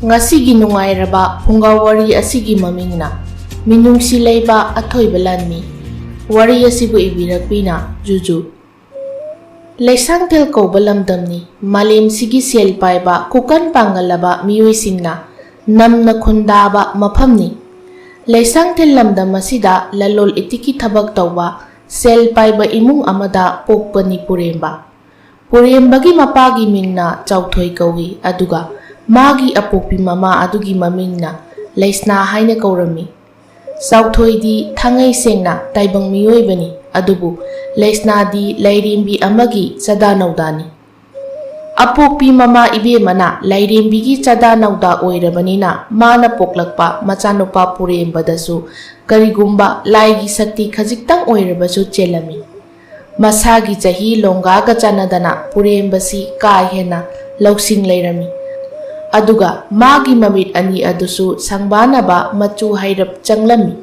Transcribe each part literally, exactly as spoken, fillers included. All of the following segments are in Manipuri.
ꯉꯁꯤꯒꯤ ꯅꯨꯡꯉꯥꯏꯔꯕ ꯐꯨꯡꯒꯥ ꯋꯥꯔꯤ ꯑꯁꯤꯒꯤ ꯃꯃꯤꯡꯅ ꯃꯤꯅꯨꯡꯁꯤ ꯂꯩꯕ ꯑꯊꯣꯏꯕ ꯂꯥꯟꯃꯤ꯫ ꯋꯥꯔꯤ ꯑꯁꯤꯕꯨ ꯏꯕꯤꯔꯛꯄꯤꯅ ꯖꯨꯖꯨ꯫ ꯂꯩꯁꯥꯡꯊꯦꯜ ꯀꯧꯕ ꯂꯝꯗꯝꯅꯤ꯫ ꯃꯥꯂꯦꯝꯁꯤꯒꯤ ꯁꯦꯜ ꯄꯥꯏꯕ ꯈꯨꯀꯟ ꯄꯥꯡꯒꯜꯂꯕ ꯃꯤꯑꯣꯏꯁꯤꯡꯅ ꯅꯝꯅ ꯈꯨꯟꯗꯥꯕ ꯃꯐꯝꯅꯤ꯫ ꯂꯩꯁꯥꯡꯊꯦꯜ ꯂꯝꯗꯝ ꯑꯁꯤꯗ ꯂꯂꯣꯜ ꯏꯇꯤꯛꯀꯤ ꯊꯕꯛ ꯇꯧꯕ ꯁꯦꯜ ꯄꯥꯏꯕ ꯏꯃꯨꯡ ꯑꯃꯗ ꯄꯣꯛꯄꯅꯤ ꯄꯨꯔꯦꯝꯕ꯫ ꯄꯨꯔꯦꯝꯕꯒꯤ ꯃꯄꯥꯒꯤ ꯃꯤꯡꯅ ꯆꯥꯎꯊꯣꯏ ꯀꯧꯏ, ꯑꯗꯨꯒ ꯃꯥꯒꯤ ꯑꯄꯣꯛꯄꯤ ꯃꯃꯥ ꯑꯗꯨꯒꯤ ꯃꯃꯤꯡꯅ ꯂꯩꯁꯅꯥ ꯍꯥꯏꯅ ꯀꯧꯔꯝꯃꯤ꯫ ꯆꯥꯎꯊꯣꯏꯗꯤ ꯊꯥꯡꯉꯩ ꯁꯦꯡꯅ ꯇꯥꯏꯕꯪ ꯃꯤꯑꯣꯏꯕꯅꯤ, ꯑꯗꯨꯕꯨ ꯂꯩꯁꯅꯥꯗꯤ ꯂꯥꯏꯔꯦꯝꯕꯤ ꯑꯃꯒꯤ ꯆꯥꯗꯥ ꯅꯧꯗꯥꯅꯤ꯫ ꯑꯄꯣꯛꯄꯤ ꯃꯃꯥ ꯏꯕꯦꯝꯃꯅ ꯂꯥꯏꯔꯦꯝꯕꯤꯒꯤ ꯆꯥꯗꯥ ꯅꯧꯗꯥ ꯑꯣꯏꯔꯕꯅꯤꯅ ꯃꯥꯅ ꯄꯣꯛꯂꯛꯄ ꯃꯆꯥꯅꯨꯄꯥ ꯄꯨꯔꯦꯝꯕꯗꯁꯨ ꯀꯔꯤꯒꯨꯝꯕ ꯂꯥꯏꯒꯤ ꯁꯛꯇꯤ ꯈꯖꯤꯛꯇꯪ ꯑꯣꯏꯔꯕꯁꯨ ꯆꯦꯜꯂꯝꯃꯤ꯫ ꯃꯁꯥꯒꯤ ꯆꯍꯤ ꯂꯣꯡꯒꯥꯒ ꯆꯥꯟꯅꯗꯅ ꯄꯨꯔꯦꯝꯕꯁꯤ ꯀꯥ ꯍꯦꯟꯅ ꯂꯧꯁꯤꯡ ꯂꯩꯔꯝꯃꯤ꯫ ꯑꯗꯨꯒ ꯃꯥꯒꯤ ꯃꯃꯤꯠ ꯑꯅꯤ ꯑꯗꯨꯁꯨ ꯁꯪꯕꯥꯅꯕ ꯃꯆꯨ ꯍꯩꯔꯞ ꯆꯪꯂꯝꯃꯤ꯫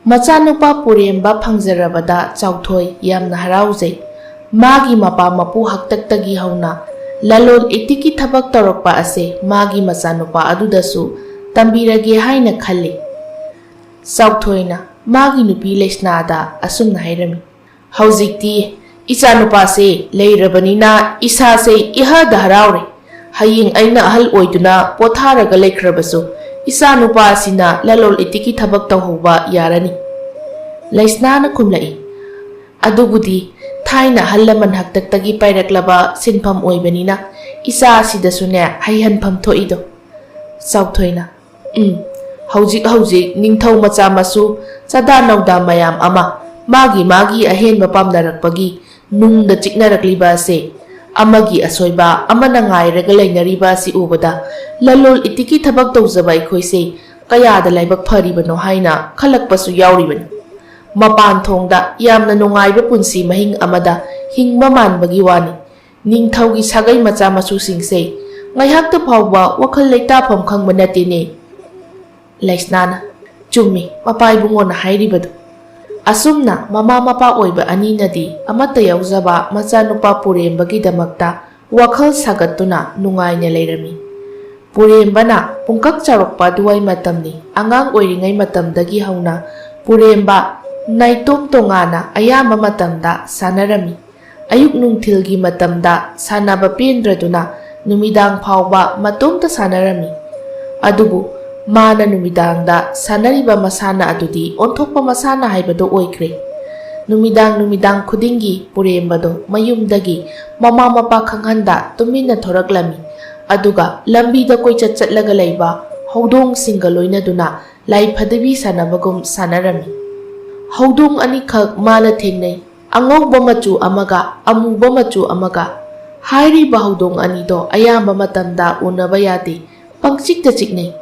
ꯃꯆꯥꯅꯨꯄꯥ ꯄꯨꯔꯦꯝꯕ ꯐꯪꯖꯔꯕꯗ ꯆꯥꯎꯊꯣꯏ ꯌꯥꯝꯅ ꯍꯔꯥꯎꯖꯩ꯫ ꯃꯥꯒꯤ ꯃꯄꯥ ꯃꯄꯨ ꯍꯥꯛꯇꯛꯇꯒꯤ ꯍꯧꯅ ꯂꯂꯣꯜ ꯏꯇꯤꯛꯀꯤ ꯊꯕꯛ ꯇꯧꯔꯛꯄ ꯑꯁꯦ ꯃꯥꯒꯤ ꯃꯆꯥꯅꯨꯄꯥ ꯑꯗꯨꯗꯁꯨ ꯇꯝꯕꯤꯔꯒꯦ ꯍꯥꯏꯅ ꯈꯜꯂꯤ꯫ ꯆꯥꯎꯊꯣꯏꯅ ꯃꯥꯒꯤ ꯅꯨꯄꯤ ꯂꯩꯁꯅꯥꯗ ꯑꯁꯨꯝꯅ ꯍꯥꯏꯔꯝꯃꯤ, "ꯍꯧꯖꯤꯛꯇꯤ ꯏꯆꯥꯅꯨꯄꯥꯁꯦ ꯂꯩꯔꯕꯅꯤꯅ ꯏꯁꯥꯁꯦ ꯏꯍꯗ ꯍꯔꯥꯎꯔꯦ꯫ ꯍꯌꯦꯡ ꯑꯩꯅ ꯑꯍꯜ ꯑꯣꯏꯗꯨꯅ ꯄꯣꯊꯥꯔꯒ ꯂꯩꯈ꯭ꯔꯕꯁꯨ ꯏꯆꯥꯅꯨꯄꯥ ꯑꯁꯤꯅ ꯂꯂꯣꯜ ꯏꯇꯤꯛꯀꯤ ꯊꯕꯛ ꯇꯧꯍꯧꯕ ꯌꯥꯔꯅꯤ꯫" ꯂꯩꯁꯅꯥꯅ ꯈꯨꯝꯂꯛꯏ, "ꯑꯗꯨꯕꯨꯗꯤ ꯊꯥꯏꯅ ꯑꯍꯜ ꯂꯃꯟ ꯍꯥꯛꯇꯛꯇꯒꯤ ꯄꯥꯏꯔꯛꯂꯕ ꯁꯤꯟꯐꯝ ꯑꯣꯏꯕꯅꯤꯅ ꯏꯆꯥ ꯑꯁꯤꯗꯁꯨꯅꯦ ꯍꯩꯍꯟꯐꯝ ꯊꯣꯛꯏꯗꯣ꯫" ꯆꯥꯎꯊꯣꯏꯅ, "ꯎꯝ, ꯍꯧꯖꯤꯛ ꯍꯧꯖꯤꯛ ꯅꯤꯡꯊꯧ ꯃꯆꯥ ꯃꯁꯨ ꯆꯥꯗꯥ ꯅꯧꯗꯥ ꯃꯌꯥꯝ ꯑꯃ ꯃꯥꯒꯤ ꯃꯥꯒꯤ ꯑꯍꯦꯟꯕ ꯄꯥꯝꯅꯔꯛꯄꯒꯤ ꯅꯨꯡꯗ ꯆꯤꯛꯅꯔꯛꯂꯤꯕ ꯑꯁꯦ, ꯑꯃꯒꯤ ꯑꯁꯣꯏꯕ ꯑꯃꯅ ꯉꯥꯏꯔꯒ ꯂꯩꯅꯔꯤꯕ ꯑꯁꯤ ꯎꯕꯗ ꯂꯂꯣꯜ ꯏꯇꯤꯛꯀꯤ ꯊꯕꯛ ꯇꯧꯖꯕ ꯑꯩꯈꯣꯏꯁꯦ ꯀꯌꯥꯗ ꯂꯥꯏꯕꯛ ꯐꯔꯤꯕꯅꯣ ꯍꯥꯏꯅ ꯈꯜꯂꯛꯄꯁꯨ ꯌꯥꯎꯔꯤꯕꯅꯤ꯫ ꯃꯄꯥꯟ ꯊꯣꯡꯗ ꯌꯥꯝꯅ ꯅꯨꯡꯉꯥꯏꯕ ꯄꯨꯟꯁꯤ ꯃꯍꯤꯡ ꯑꯃꯗ ꯍꯤꯡꯕ ꯃꯥꯟꯕꯒꯤ ꯋꯥꯅꯤ꯫ ꯅꯤꯡꯊꯧꯒꯤ ꯁꯥꯒꯩ ꯃꯆꯥ ꯃꯁꯨꯁꯤꯡꯁꯦ ꯉꯥꯏꯍꯥꯛꯇ ꯐꯥꯎꯕ ꯋꯥꯈꯜ ꯂꯩꯇꯥꯐꯝ ꯈꯪꯕ ꯅꯠꯇꯦꯅꯦ꯫" ꯂꯩꯁꯅꯥꯅ, "ꯆꯨꯝꯃꯤ, ꯃꯄꯥ ꯏꯕꯨꯡꯉꯣꯅ ꯍꯥꯏꯔꯤꯕꯗꯨ꯫" ꯑꯁꯨꯝꯅ ꯃꯃꯥ ꯃꯄꯥ ꯑꯣꯏꯕ ꯑꯅꯤꯅꯗꯤ ꯑꯃꯠꯇ ꯌꯥꯎꯖꯕ ꯃꯆꯥꯅꯨꯄꯥ ꯄꯨꯔꯦꯝꯕꯒꯤꯗꯃꯛꯇ ꯋꯥꯈꯜ ꯁꯥꯒꯠꯇꯨꯅ ꯅꯨꯡꯉꯥꯏꯅ ꯂꯩꯔꯝꯃꯤ꯫ ꯄꯨꯔꯦꯝꯕꯅ ꯄꯨꯡꯀꯛ ꯆꯥꯎꯔꯛꯄ ꯑꯗꯨꯋꯥꯏ ꯃꯇꯝꯅꯤ꯫ ꯑꯉꯥꯡ ꯑꯣꯏꯔꯤꯉꯩ ꯃꯇꯝꯗꯒꯤ ꯍꯧꯅ ꯄꯨꯔꯦꯝꯕ ꯅꯥꯏꯇꯣꯝ ꯇꯣꯉꯥꯟꯅ ꯑꯌꯥꯝꯕ ꯃꯇꯝꯗ ꯁꯥꯟꯅꯔꯝꯃꯤ꯫ ꯑꯌꯨꯛ ꯅꯨꯡꯊꯤꯜꯒꯤ ꯃꯇꯝꯗ ꯁꯥꯟꯅꯕ ꯄꯦꯟꯗ꯭ꯔꯗꯨꯅ ꯅꯨꯃꯤꯗꯥꯡ ꯐꯥꯎꯕ ꯃꯇꯣꯝꯇ ꯁꯥꯟꯅꯔꯝꯃꯤ꯫ ꯑꯗꯨꯕꯨ ꯃꯥꯅ ꯅꯨꯃꯤꯗꯥꯡꯗ ꯁꯥꯟꯅꯔꯤꯕ ꯃꯁꯥꯟꯅ ꯑꯗꯨꯗꯤ ꯑꯣꯟꯊꯣꯛꯄ ꯃꯁꯥꯟꯅ ꯍꯥꯏꯕꯗꯨ ꯑꯣꯏꯈ꯭ꯔꯦ꯫ ꯅꯨꯃꯤꯗꯥꯡ ꯅꯨꯃꯤꯗꯥꯡ ꯈꯨꯗꯤꯡꯒꯤ ꯄꯨꯔꯦꯝꯕꯗꯨ ꯃꯌꯨꯝꯗꯒꯤ ꯃꯃꯥ ꯃꯄꯥ ꯈꯪꯍꯟꯗ ꯇꯨꯃꯤꯟꯅ ꯊꯣꯔꯛꯂꯝꯃꯤ꯫ ꯑꯗꯨꯒ ꯂꯝꯕꯤꯗ ꯀꯣꯏꯆꯠ ꯆꯠꯂꯒ ꯂꯩꯕ ꯍꯧꯗꯣꯡꯁꯤꯡꯒ ꯂꯣꯏꯅꯗꯨꯅ ꯂꯥꯏꯐꯗꯕꯤ ꯁꯥꯟꯅꯕꯒꯨꯝ ꯁꯥꯟꯅꯔꯝꯃꯤ꯫ ꯍꯧꯗꯣꯡ ꯑꯅꯤꯈꯛ ꯃꯥꯅ ꯊꯦꯡꯅꯩ, ꯑꯉꯧꯕ ꯃꯆꯨ ꯑꯃꯒ ꯑꯃꯨꯕ ꯃꯆꯨ ꯑꯃꯒ꯫ ꯍꯥꯏꯔꯤꯕ ꯍꯧꯗꯣꯡ ꯑꯅꯤꯗꯣ ꯑꯌꯥꯝꯕ ꯃꯇꯝꯗ ꯎꯅꯕ ꯌꯥꯗꯦ, ꯄꯪꯆꯤꯛꯇ ꯆꯤꯛꯅꯩ꯫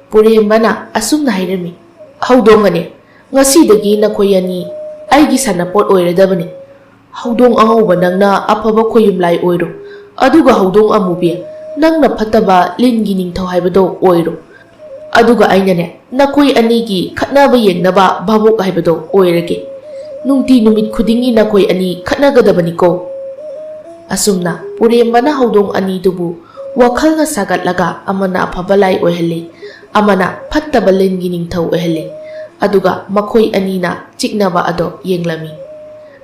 ꯄꯨꯔꯦꯝꯕꯅ ꯑꯁꯨꯝꯅ ꯍꯥꯏꯔꯝꯃꯤ, "ꯍꯧꯗꯣꯡ ꯑꯅꯤ, ꯉꯁꯤꯗꯒꯤ ꯅꯈꯣꯏ ꯑꯅꯤ ꯑꯩꯒꯤ ꯁꯥꯟꯅꯄꯣꯠ ꯑꯣꯏꯔꯗꯕꯅꯤ꯫ ꯍꯧꯗꯣꯡ ꯑꯉꯧꯕ ꯅꯪꯅ ꯑꯐꯕ ꯈꯣꯏꯌꯨꯝꯂꯥꯏ ꯑꯣꯏꯔꯣ, ꯑꯗꯨꯒ ꯍꯧꯗꯣꯡ ꯑꯃꯨꯕꯤ ꯅꯪꯅ ꯐꯠꯇꯕ ꯂꯤꯟꯒꯤ ꯅꯤꯡꯊꯧ ꯍꯥꯏꯕꯗꯣ ꯑꯣꯏꯔꯣ꯫ ꯑꯗꯨꯒ ꯑꯩꯅꯅꯦ, ꯅꯈꯣꯏ ꯑꯅꯤꯒꯤ ꯈꯠꯅꯕ ꯌꯦꯡꯅꯕ ꯚꯥꯕꯣꯛ ꯍꯥꯏꯕꯗꯣ ꯑꯣꯏꯔꯒꯦ꯫ ꯅꯨꯡꯇꯤ ꯅꯨꯃꯤꯠ ꯈꯨꯗꯤꯡꯒꯤ ꯅꯈꯣꯏ ꯑꯅꯤ ꯈꯠꯅꯒꯗꯕꯅꯤꯀꯣ꯫" ꯑꯁꯨꯝꯅ ꯄꯨꯔꯦꯝꯕꯅ ꯍꯧꯗꯣꯡ ꯑꯅꯤꯗꯨꯕꯨ ꯋꯥꯈꯜꯅ ꯁꯥꯒꯠꯂꯒ ꯑꯃꯅ ꯑꯐꯕ ꯂꯥꯏ ꯑꯣꯏꯍꯜꯂꯤ, ꯑꯃꯅ ꯐꯠꯇꯕ ꯂꯤꯟꯒꯤ ꯅꯤꯡꯊꯧ ꯑꯣꯏꯍꯜꯂꯤ꯫ ꯑꯗꯨꯒ ꯃꯈꯣꯏ ꯑꯅꯤꯅ ꯆꯤꯛꯅꯕ ꯑꯗꯣ ꯌꯦꯡꯂꯝꯃꯤ꯫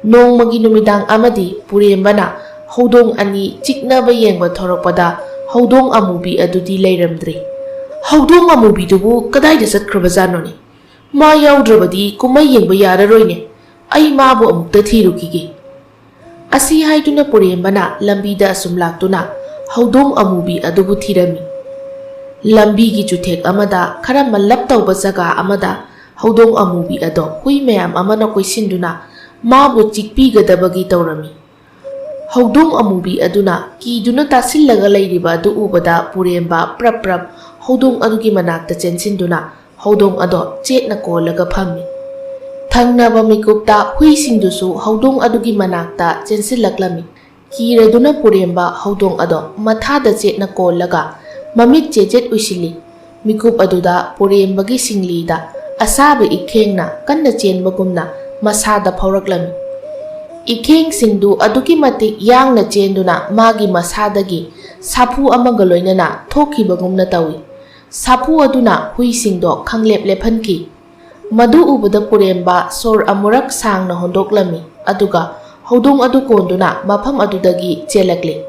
ꯅꯣꯡꯃꯒꯤ ꯅꯨꯃꯤꯗꯥꯡ ꯑꯃꯗꯤ ꯄꯨꯔꯦꯝꯕꯅ ꯍꯧꯗꯣꯡ ꯑꯅꯤ ꯆꯤꯛꯅꯕ ꯌꯦꯡꯕ ꯊꯣꯔꯛꯄꯗ ꯍꯧꯗꯣꯡ ꯑꯃꯨꯕꯤ ꯑꯗꯨꯗꯤ ꯂꯩꯔꯝꯗ꯭ꯔꯦ꯫ "ꯍꯧꯗꯣꯡ ꯑꯃꯨꯕꯤꯗꯨꯕꯨ ꯀꯗꯥꯏꯗ ꯆꯠꯈ꯭ꯔꯕꯖꯥꯠꯅꯣꯅꯦ? ꯃꯥ ꯌꯥꯎꯗ꯭ꯔꯕꯗꯤ ꯀꯨꯝꯍꯩ ꯌꯦꯡꯕ ꯌꯥꯔꯔꯣꯏꯅꯦ꯫ ꯑꯩ ꯃꯥꯕꯨ ꯑꯃꯨꯛꯇ ꯊꯤꯔꯨꯈꯤꯒꯦ꯫" ꯑꯁꯤ ꯍꯥꯏꯗꯨꯅ ꯄꯨꯔꯦꯝꯕꯅ ꯂꯝꯕꯤꯗ ꯑꯁꯨꯝ ꯂꯥꯛꯇꯨꯅ ꯍꯧꯗꯣꯡ ꯑꯃꯨꯕꯤ ꯑꯗꯨꯕꯨ ꯊꯤꯔꯝꯃꯤ꯫ ꯂꯝꯕꯤꯒꯤ ꯆꯨꯊꯦꯛ ꯑꯃꯗ ꯈꯔ ꯃꯜꯂꯞ ꯇꯧꯕ ꯖꯒꯥ ꯑꯃꯗ ꯍꯧꯗꯣꯡ ꯑꯃꯨꯕꯤ ꯑꯗꯣ ꯍꯨꯏ ꯃꯌꯥꯝ ꯑꯃꯅ ꯀꯣꯏꯁꯤꯟꯗꯨꯅ ꯃꯥꯕꯨ ꯆꯤꯛꯄꯤꯒꯗꯕꯒꯤ ꯇꯧꯔꯝꯃꯤ꯫ ꯍꯧꯗꯣꯡ ꯑꯃꯨꯕꯤ ꯑꯗꯨꯅ ꯀꯤꯗꯨꯅ ꯇꯥꯁꯤꯜꯂꯒ ꯂꯩꯔꯤꯕ ꯑꯗꯨ ꯎꯕꯗ ꯄꯨꯔꯦꯝꯕ ꯄ꯭ꯔꯞ ꯄ꯭ꯔꯞ ꯍꯧꯗꯣꯡ ꯑꯗꯨꯒꯤ ꯃꯅꯥꯛꯇ ꯆꯦꯟꯁꯤꯟꯗꯨꯅ ꯍꯧꯗꯣꯡ ꯑꯗꯣ ꯆꯦꯠꯅ ꯀꯣꯜꯂꯒ ꯐꯝꯃꯤ꯫ ꯊꯪꯅꯕ ꯃꯤꯀꯨꯞꯇ ꯍꯨꯏꯁꯤꯡꯗꯨꯁꯨ ꯍꯧꯗꯣꯡ ꯑꯗꯨꯒꯤ ꯃꯅꯥꯛꯇ ꯆꯦꯟꯁꯤꯜꯂꯛꯂꯝꯃꯤ꯫ ꯀꯤꯔꯗꯨꯅ ꯄꯨꯔꯦꯝꯕ ꯍꯧꯗꯣꯡ ꯑꯗꯣ ꯃꯊꯥꯗ ꯆꯦꯠꯅ ꯀꯣꯜꯂꯒ ꯃꯃꯤꯠ ꯆꯦꯠ ꯆꯦꯠ ꯎꯏꯁꯤꯜꯂꯤ꯫ ꯃꯤꯀꯨꯞ ꯑꯗꯨꯗ ꯄꯨꯔꯦꯝꯕꯒꯤ ꯁꯤꯡꯂꯤꯗ ꯑꯁꯥꯕ ꯏꯈꯦꯡꯅ ꯀꯟꯅ ꯆꯦꯟꯕꯒꯨꯝꯅ ꯃꯁꯥꯗ ꯐꯥꯎꯔꯛꯂꯝꯃꯤ꯫ ꯏꯈꯦꯡꯁꯤꯡꯗꯨ ꯑꯗꯨꯛꯀꯤ ꯃꯇꯤꯛ ꯌꯥꯡꯅ ꯆꯦꯟꯗꯨꯅ ꯃꯥꯒꯤ ꯃꯁꯥꯗꯒꯤ ꯁꯥꯐꯨ ꯑꯃꯒ ꯂꯣꯏꯅꯅ ꯊꯣꯛꯈꯤꯕꯒꯨꯝꯅ ꯇꯧꯏ꯫ ꯁꯥꯐꯨ ꯑꯗꯨꯅ ꯍꯨꯏꯁꯤꯡꯗꯣ ꯈꯪꯂꯦꯞ ꯂꯦꯞꯍꯟꯈꯤ꯫ ꯃꯗꯨ ꯎꯕꯗ ꯄꯨꯔꯦꯝꯕ ꯁꯣꯔ ꯑꯃꯨꯔꯛ ꯁꯥꯡꯅ ꯍꯣꯟꯗꯣꯛꯂꯝꯃꯤ, ꯑꯗꯨꯒ ꯍꯧꯗꯣꯡ ꯑꯗꯨ ꯀꯣꯟꯗꯨꯅ ꯃꯐꯝ ꯑꯗꯨꯗꯒꯤ ꯆꯦꯜꯂꯛꯂꯤ꯫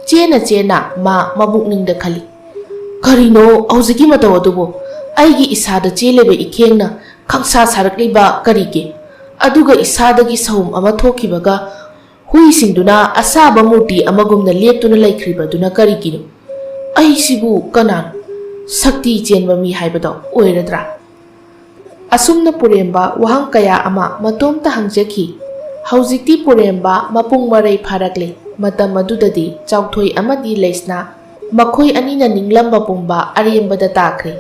ꯆꯦꯟꯅ ꯆꯦꯟꯅ ꯃꯥ ꯃꯕꯨꯛꯅꯤꯡꯗ ꯈꯜꯂꯤ, "ꯀꯔꯤꯅꯣ ꯍꯧꯖꯤꯛꯀꯤ ꯃꯇꯧ ꯑꯗꯨꯕꯨ? ꯑꯩꯒꯤ ꯏꯁꯥꯗ ꯆꯦꯜꯂꯤꯕ ꯏꯈꯦꯡꯅ ꯈꯪꯁꯥ ꯁꯥꯔꯛꯂꯤꯕ ꯀꯔꯤꯒꯤ? ꯑꯗꯨꯒ ꯏꯁꯥꯗꯒꯤ ꯁꯍꯨꯝ ꯑꯃ ꯊꯣꯛꯈꯤꯕꯒ ꯍꯨꯏꯁꯤꯡꯗꯨꯅ ꯑꯁꯥꯕ ꯃꯨꯔꯇꯤ ꯑꯃꯒꯨꯝꯅ ꯂꯦꯞꯇꯨꯅ ꯂꯩꯈ꯭ꯔꯤꯕꯗꯨꯅ ꯀꯔꯤꯒꯤꯅꯣ? ꯑꯩꯁꯤꯕꯨ ꯀꯅꯥꯅꯣ? ꯁꯛꯇꯤ ꯆꯦꯟꯕ ꯃꯤ ꯍꯥꯏꯕꯗꯣ ꯑꯣꯏꯔꯗ꯭ꯔꯥ?" ꯑꯁꯨꯝꯅ ꯄꯨꯔꯦꯝꯕ ꯋꯥꯍꯪ ꯀꯌꯥ ꯑꯃ ꯃꯇꯣꯝꯇ ꯍꯪꯖꯈꯤ꯫ ꯍꯧꯖꯤꯛꯇꯤ ꯄꯨꯔꯦꯝꯕ ꯃꯄꯨꯡ ꯃꯔꯩ ꯐꯥꯔꯛꯂꯦ꯫ ꯃꯇꯝ ꯑꯗꯨꯗꯗꯤ ꯆꯥꯎꯊꯣꯏ ꯑꯃꯗꯤ ꯂꯩꯁꯅꯥ ꯃꯈꯣꯏ ꯑꯅꯤꯅ ꯅꯤꯡꯂꯝꯕ ꯄꯨꯝꯕ ꯑꯔꯦꯝꯕꯗ ꯇꯥꯈ꯭ꯔꯦ꯫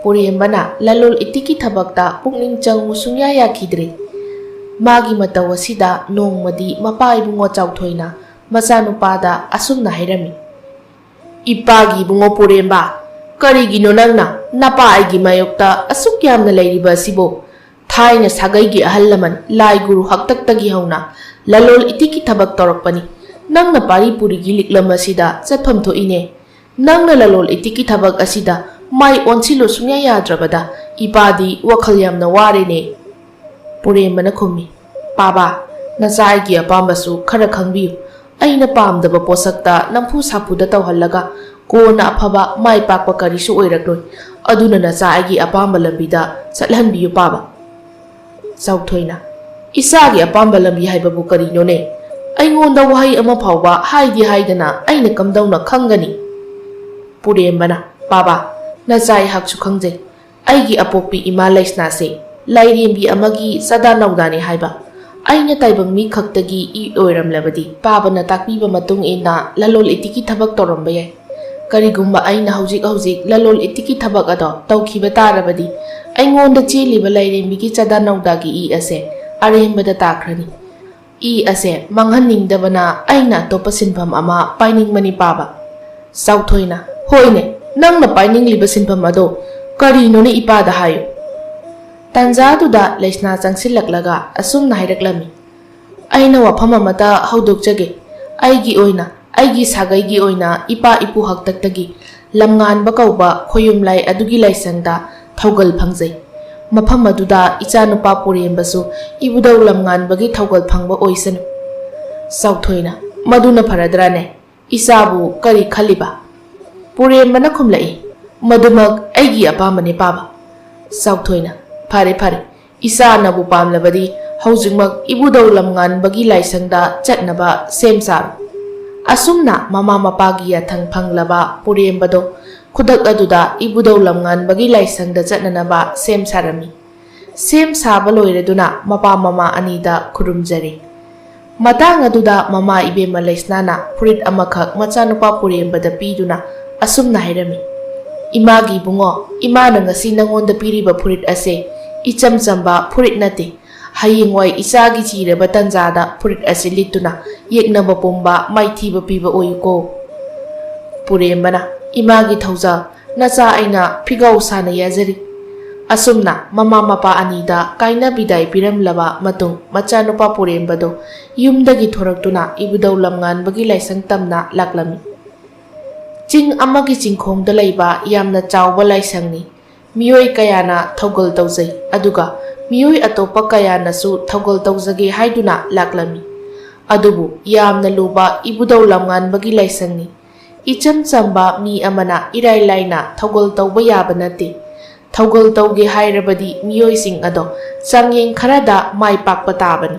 ꯄꯨꯔꯦꯝꯕꯅ ꯂꯂꯣꯜ ꯏꯇꯤꯛꯀꯤ ꯊꯕꯛꯇ ꯄꯨꯛꯅꯤꯡ ꯆꯪꯉꯨ ꯁꯨꯡꯌꯥ ꯌꯥꯈꯤꯗ꯭ꯔꯦ꯫ ꯃꯥꯒꯤ ꯃꯇꯧ ꯑꯁꯤꯗ ꯅꯣꯡꯃꯗꯤ ꯃꯄꯥ ꯏꯕꯨꯡꯉꯣ ꯆꯥꯎꯊꯣꯏꯅ ꯃꯆꯥꯅꯨꯄꯥꯗ ꯑꯁꯨꯝꯅ ꯍꯥꯏꯔꯝꯃꯤ, "ꯏꯄꯥꯒꯤ ꯏꯕꯨꯡꯉꯣ ꯄꯨꯔꯦꯝꯕ, ꯀꯔꯤꯒꯤꯅꯣ ꯅꯪꯅ ꯅꯄꯥ ꯑꯩꯒꯤ ꯃꯥꯌꯣꯛꯇ ꯑꯁꯨꯛ ꯌꯥꯝꯅ ꯂꯩꯔꯤꯕ ꯑꯁꯤꯕꯨ? ꯊꯥꯏꯅ ꯁꯥꯒꯩꯒꯤ ꯑꯍꯜ ꯂꯃꯟ ꯂꯥꯏ ꯒꯨꯔꯨ ꯍꯥꯛꯇꯛꯇꯒꯤ ꯍꯧꯅ ꯂꯂꯣꯜ ꯏꯇꯤꯛꯀꯤ ꯊꯕꯛ ꯇꯧꯔꯛꯄꯅꯤ꯫ ꯅꯪꯅ ꯄꯥꯔꯤ ꯄꯨꯔꯤꯒꯤ ꯂꯤꯛꯂꯝ ꯑꯁꯤꯗ ꯆꯠꯐꯝ ꯊꯣꯛꯏꯅꯦ꯫ ꯅꯪꯅ ꯂꯂꯣꯜ ꯏꯇꯤꯛꯀꯤ ꯊꯕꯛ ꯑꯁꯤꯗ ꯃꯥꯏ ꯑꯣꯟꯁꯤꯜꯂꯨ ꯁꯨꯡꯌꯥ ꯌꯥꯗ꯭ꯔꯕꯗ ꯏꯄꯥꯗꯤ ꯋꯥꯈꯜ ꯌꯥꯝꯅ ꯋꯥꯔꯦꯅꯦ꯫" ꯄꯨꯔꯦꯝꯕꯅ ꯈꯨꯝꯃꯤ, "ꯄꯥꯕ, ꯅꯆꯥ ꯑꯩꯒꯤ ꯑꯄꯥꯝꯕꯁꯨ ꯈꯔ ꯈꯪꯕꯤꯌꯨ꯫ ꯑꯩꯅ ꯄꯥꯝꯗꯕ ꯄꯣꯠꯁꯛꯇ ꯅꯝꯐꯨ ꯁꯥꯐꯨꯗ ꯇꯧꯍꯜꯂꯒ ꯀꯣꯟꯅ ꯑꯐꯕ ꯃꯥꯏ ꯄꯥꯛꯄ ꯀꯔꯤꯁꯨ ꯑꯣꯏꯔꯛꯂꯣꯏ꯫ ꯑꯗꯨꯅ ꯅꯆꯥ ꯑꯩꯒꯤ ꯑꯄꯥꯝꯕ ꯂꯝꯕꯤꯗ ꯆꯠꯍꯟꯕꯤꯌꯨ ꯄꯥꯕ꯫" ꯆꯥꯎꯊꯣꯏꯅ, "ꯏꯆꯥꯒꯤ ꯑꯄꯥꯝꯕ ꯂꯝꯕꯤ ꯍꯥꯏꯕꯕꯨ ꯀꯔꯤꯅꯣꯅꯦ? ꯑꯩꯉꯣꯟꯗ ꯋꯥꯍꯩ ꯑꯃ ꯐꯥꯎꯕ ꯍꯥꯏꯗꯤ ꯍꯥꯏꯗꯅ ꯑꯩꯅ ꯀꯝꯗꯧꯅ ꯈꯪꯒꯅꯤ?" ꯄꯨꯔꯦꯝꯕꯅ, "ꯄꯥꯕ, ꯅꯆꯥ ꯑꯩꯍꯥꯛꯁꯨ ꯈꯪꯖꯩ꯫ ꯑꯩꯒꯤ ꯑꯄꯣꯛꯄꯤ ꯏꯃꯥ ꯂꯩꯁꯅꯥꯁꯦ ꯂꯥꯏꯔꯦꯝꯕꯤ ꯑꯃꯒꯤ ꯆꯥꯗꯥ ꯅꯧꯗꯥꯅꯤ ꯍꯥꯏꯕ꯫ ꯑꯩꯅ ꯇꯥꯏꯕꯪ ꯃꯤ ꯈꯛꯇꯒꯤ ꯏ ꯑꯣꯏꯔꯝꯂꯕꯗꯤ ꯄꯥꯕꯅ ꯇꯥꯛꯄꯤꯕ ꯃꯇꯨꯡ ꯏꯟꯅ ꯂꯂꯣꯜ ꯏꯇꯤꯛꯀꯤ ꯊꯕꯛ ꯇꯧꯔꯝꯕ ꯌꯥꯏ꯫ ꯀꯔꯤꯒꯨꯝꯕ ꯑꯩꯅ ꯍꯧꯖꯤꯛ ꯍꯧꯖꯤꯛ ꯂꯂꯣꯜ ꯏꯇꯤꯛꯀꯤ ꯊꯕꯛ ꯑꯗꯣ ꯇꯧꯈꯤꯕ ꯇꯥꯔꯕꯗꯤ ꯑꯩꯉꯣꯟꯗ ꯆꯦꯜꯂꯤꯕ ꯂꯥꯏꯔꯦꯝꯕꯤꯒꯤ ꯆꯥꯗꯥ ꯅꯧꯗꯥꯒꯤ ꯏ ꯑꯁꯦ ꯑꯔꯦꯝꯕꯗ ꯇꯥꯈ꯭ꯔꯅꯤ꯫ ꯏ ꯑꯁꯦ ꯃꯥꯡꯍꯟꯅꯤꯡꯗꯕꯅ ꯑꯩꯅ ꯑꯇꯣꯞꯄ ꯁꯤꯟꯐꯝ ꯑꯃ ꯄꯥꯏꯅꯤꯡꯕꯅꯤ ꯄꯥꯕ꯫" ꯆꯥꯎꯊꯣꯏꯅ, "ꯍꯣꯏꯅꯦ, ꯅꯪꯅ ꯄꯥꯏꯅꯤꯡꯂꯤꯕ ꯁꯤꯟꯐꯝ ꯑꯗꯣ ꯀꯔꯤꯅꯣꯅꯦ ꯏꯄꯥꯗ ꯍꯥꯏꯌꯨ꯫" ꯇꯥꯟꯖꯥꯗꯨꯗ ꯂꯩꯁꯅꯥ ꯆꯪꯁꯤꯜꯂꯛꯂꯒ ꯑꯁꯨꯝꯅ ꯍꯥꯏꯔꯛꯂꯝꯃꯤ, "ꯑꯩꯅ ꯋꯥꯐꯝ ꯑꯃꯇ ꯍꯧꯗꯣꯛꯆꯒꯦ꯫ ꯑꯩꯒꯤ ꯑꯣꯏꯅ ꯑꯩꯒꯤ ꯁꯥꯒꯩꯒꯤ ꯑꯣꯏꯅ ꯏꯄꯥ ꯏꯄꯨ ꯍꯥꯛꯇꯛꯇꯒꯤ ꯂꯝꯉꯥꯟꯕ ꯀꯧꯕ ꯈꯣꯌꯨꯝ ꯂꯥꯏ ꯑꯗꯨꯒꯤ ꯂꯥꯏꯁꯪꯗ ꯊꯧꯒꯜ ꯐꯪꯖꯩ꯫ ꯃꯐꯝ ꯑꯗꯨꯗ ꯏꯆꯥꯅꯨꯄꯥ ꯄꯨꯔꯦꯝꯕꯁꯨ ꯏꯕꯨꯙꯧ ꯂꯝꯉꯥꯟꯕꯒꯤ ꯊꯧꯒꯜ ꯐꯪꯕ ꯑꯣꯏꯁꯅꯨ꯫ ꯆꯥꯎꯊꯣꯏꯅ, "ꯃꯗꯨꯅ ꯐꯔꯗ꯭ꯔꯥꯅꯦ? ꯏꯆꯥꯕꯨ ꯀꯔꯤ ꯈꯜꯂꯤꯕ?" ꯄꯨꯔꯦꯝꯕꯅ ꯈꯨꯝꯂꯛꯏ, "ꯃꯗꯨꯃꯛ ꯑꯩꯒꯤ ꯑꯄꯥꯝꯕꯅꯤ ꯄꯥꯕ꯫" ꯆꯥꯎꯊꯣꯏꯅ, "ꯐꯔꯦ ꯐꯔꯦ, ꯏꯆꯥꯅꯕꯨ ꯄꯥꯝꯂꯕꯗꯤ ꯍꯧꯖꯤꯛꯃꯛ ꯏꯕꯨꯙꯧ ꯂꯝꯉꯥꯟꯕꯒꯤ ꯂꯥꯏꯁꯪꯗ ꯆꯠꯅꯕ ꯁꯦꯝ ꯁꯥꯔꯣ꯫" ꯑꯁꯨꯝꯅ ꯃꯃꯥ ꯃꯄꯥꯒꯤ ꯌꯥꯊꯪ ꯐꯪꯂꯕ ꯄꯨꯔꯦꯝꯕꯗꯣ ꯈꯨꯗꯛ ꯑꯗꯨꯗ ꯏꯕꯨꯙꯧ ꯂꯝꯉꯥꯟꯕꯒꯤ ꯂꯥꯏꯁꯪꯗ ꯆꯠꯅꯅꯕ ꯁꯦꯝ ꯁꯥꯔꯝꯃꯤ꯫ ꯁꯦꯝ ꯁꯥꯕ ꯂꯣꯏꯔꯗꯨꯅ ꯃꯄꯥ ꯃꯃꯥ ꯑꯅꯤꯗ ꯈꯨꯔꯨꯝꯖꯔꯤ꯫ ꯃꯇꯥꯡ ꯑꯗꯨꯗ ꯃꯃꯥ ꯏꯕꯦꯝꯃ ꯂꯩꯁꯅꯥꯅ ꯐꯨꯔꯤꯠ ꯑꯃꯈꯛ ꯃꯆꯥꯅꯨꯄꯥ ꯄꯨꯔꯦꯝꯕꯗ ꯄꯤꯗꯨꯅ ꯑꯁꯨꯝꯅ ꯍꯥꯏꯔꯝꯃꯤ, "ꯏꯃꯥꯒꯤ ꯏꯕꯨꯡꯉꯣ, ꯏꯃꯥꯅ ꯉꯁꯤ ꯅꯉꯣꯟꯗ ꯄꯤꯔꯤꯕ ꯐꯨꯔꯤꯠ ꯑꯁꯦ ꯏꯆꯝ ꯆꯝꯕ ꯐꯨꯔꯤꯠ ꯅꯠꯇꯦ꯫ ꯍꯌꯦꯡꯋꯥꯏ ꯏꯆꯥꯒꯤ ꯆꯤꯔꯕ ꯇꯟꯖꯥꯗ ꯐꯨꯔꯤꯠ ꯑꯁꯤ ꯂꯤꯠꯇꯨꯅ ꯌꯦꯛꯅꯕ ꯄꯨꯝꯕ ꯃꯥꯏꯊꯤꯕ ꯄꯤꯕ ꯑꯣꯏꯌꯨꯀꯣ꯫" ꯄꯨꯔꯦꯝꯕꯅ, "ꯏꯃꯥꯒꯤ ꯊꯧꯖꯥꯜ, ꯅꯆꯥ ꯑꯩꯅ ꯐꯤꯒꯥꯎ ꯁꯥꯅ ꯌꯥꯖꯔꯤ꯫" ꯑꯁꯨꯝꯅ ꯃꯃꯥ ꯃꯄꯥ ꯑꯅꯤꯗ ꯀꯥꯏꯅ ꯕꯤꯗꯥꯏ ꯄꯤꯔꯝꯂꯕ ꯃꯇꯨꯡ, ꯃꯆꯥꯅꯨꯄꯥ ꯄꯨꯔꯦꯝꯕꯗꯨ ꯌꯨꯝꯗꯒꯤ ꯊꯣꯔꯛꯇꯨꯅ ꯏꯕꯨꯙꯧ ꯂꯝꯉꯥꯟꯕꯒꯤ ꯂꯥꯏꯁꯪ ꯇꯝꯅ ꯂꯥꯛꯂꯝꯃꯤ꯫ ꯆꯤꯡ ꯑꯃꯒꯤ ꯆꯤꯡꯈꯣꯡꯗ ꯂꯩꯕ ꯌꯥꯝꯅ ꯆꯥꯎꯕ ꯂꯥꯏꯁꯪꯅꯤ꯫ ꯃꯤꯑꯣꯏ ꯀꯌꯥꯅ ꯊꯧꯒꯜ ꯇꯧꯖꯩ, ꯑꯗꯨꯒ ꯃꯤꯑꯣꯏ ꯑꯇꯣꯞꯄ ꯀꯌꯥꯅꯁꯨ ꯊꯧꯒꯜ ꯇꯧꯖꯒꯦ ꯍꯥꯏꯗꯨꯅ ꯂꯥꯛꯂꯝꯃꯤ꯫ ꯑꯗꯨꯕꯨ ꯌꯥꯝꯅ ꯂꯨꯕ ꯏꯕꯨꯙꯧ ꯂꯝꯉꯥꯟꯕꯒꯤ ꯂꯥꯏꯁꯪꯅꯤ꯫ ꯏꯆꯝ ꯆꯝꯕ ꯃꯤ ꯑꯃꯅ ꯏꯔꯥꯏ ꯂꯥꯏꯅ ꯊꯧꯒꯜ ꯇꯧꯕ ꯌꯥꯕ ꯅꯠꯇꯦ꯫ ꯊꯧꯒꯜ ꯇꯧꯒꯦ ꯍꯥꯏꯔꯕꯗꯤ ꯃꯤꯑꯣꯏꯁꯤꯡ ꯑꯗꯣ ꯆꯥꯡꯌꯦꯡ ꯈꯔꯗ ꯃꯥꯏ ꯄꯥꯛꯄ ꯇꯥꯕꯅꯤ꯫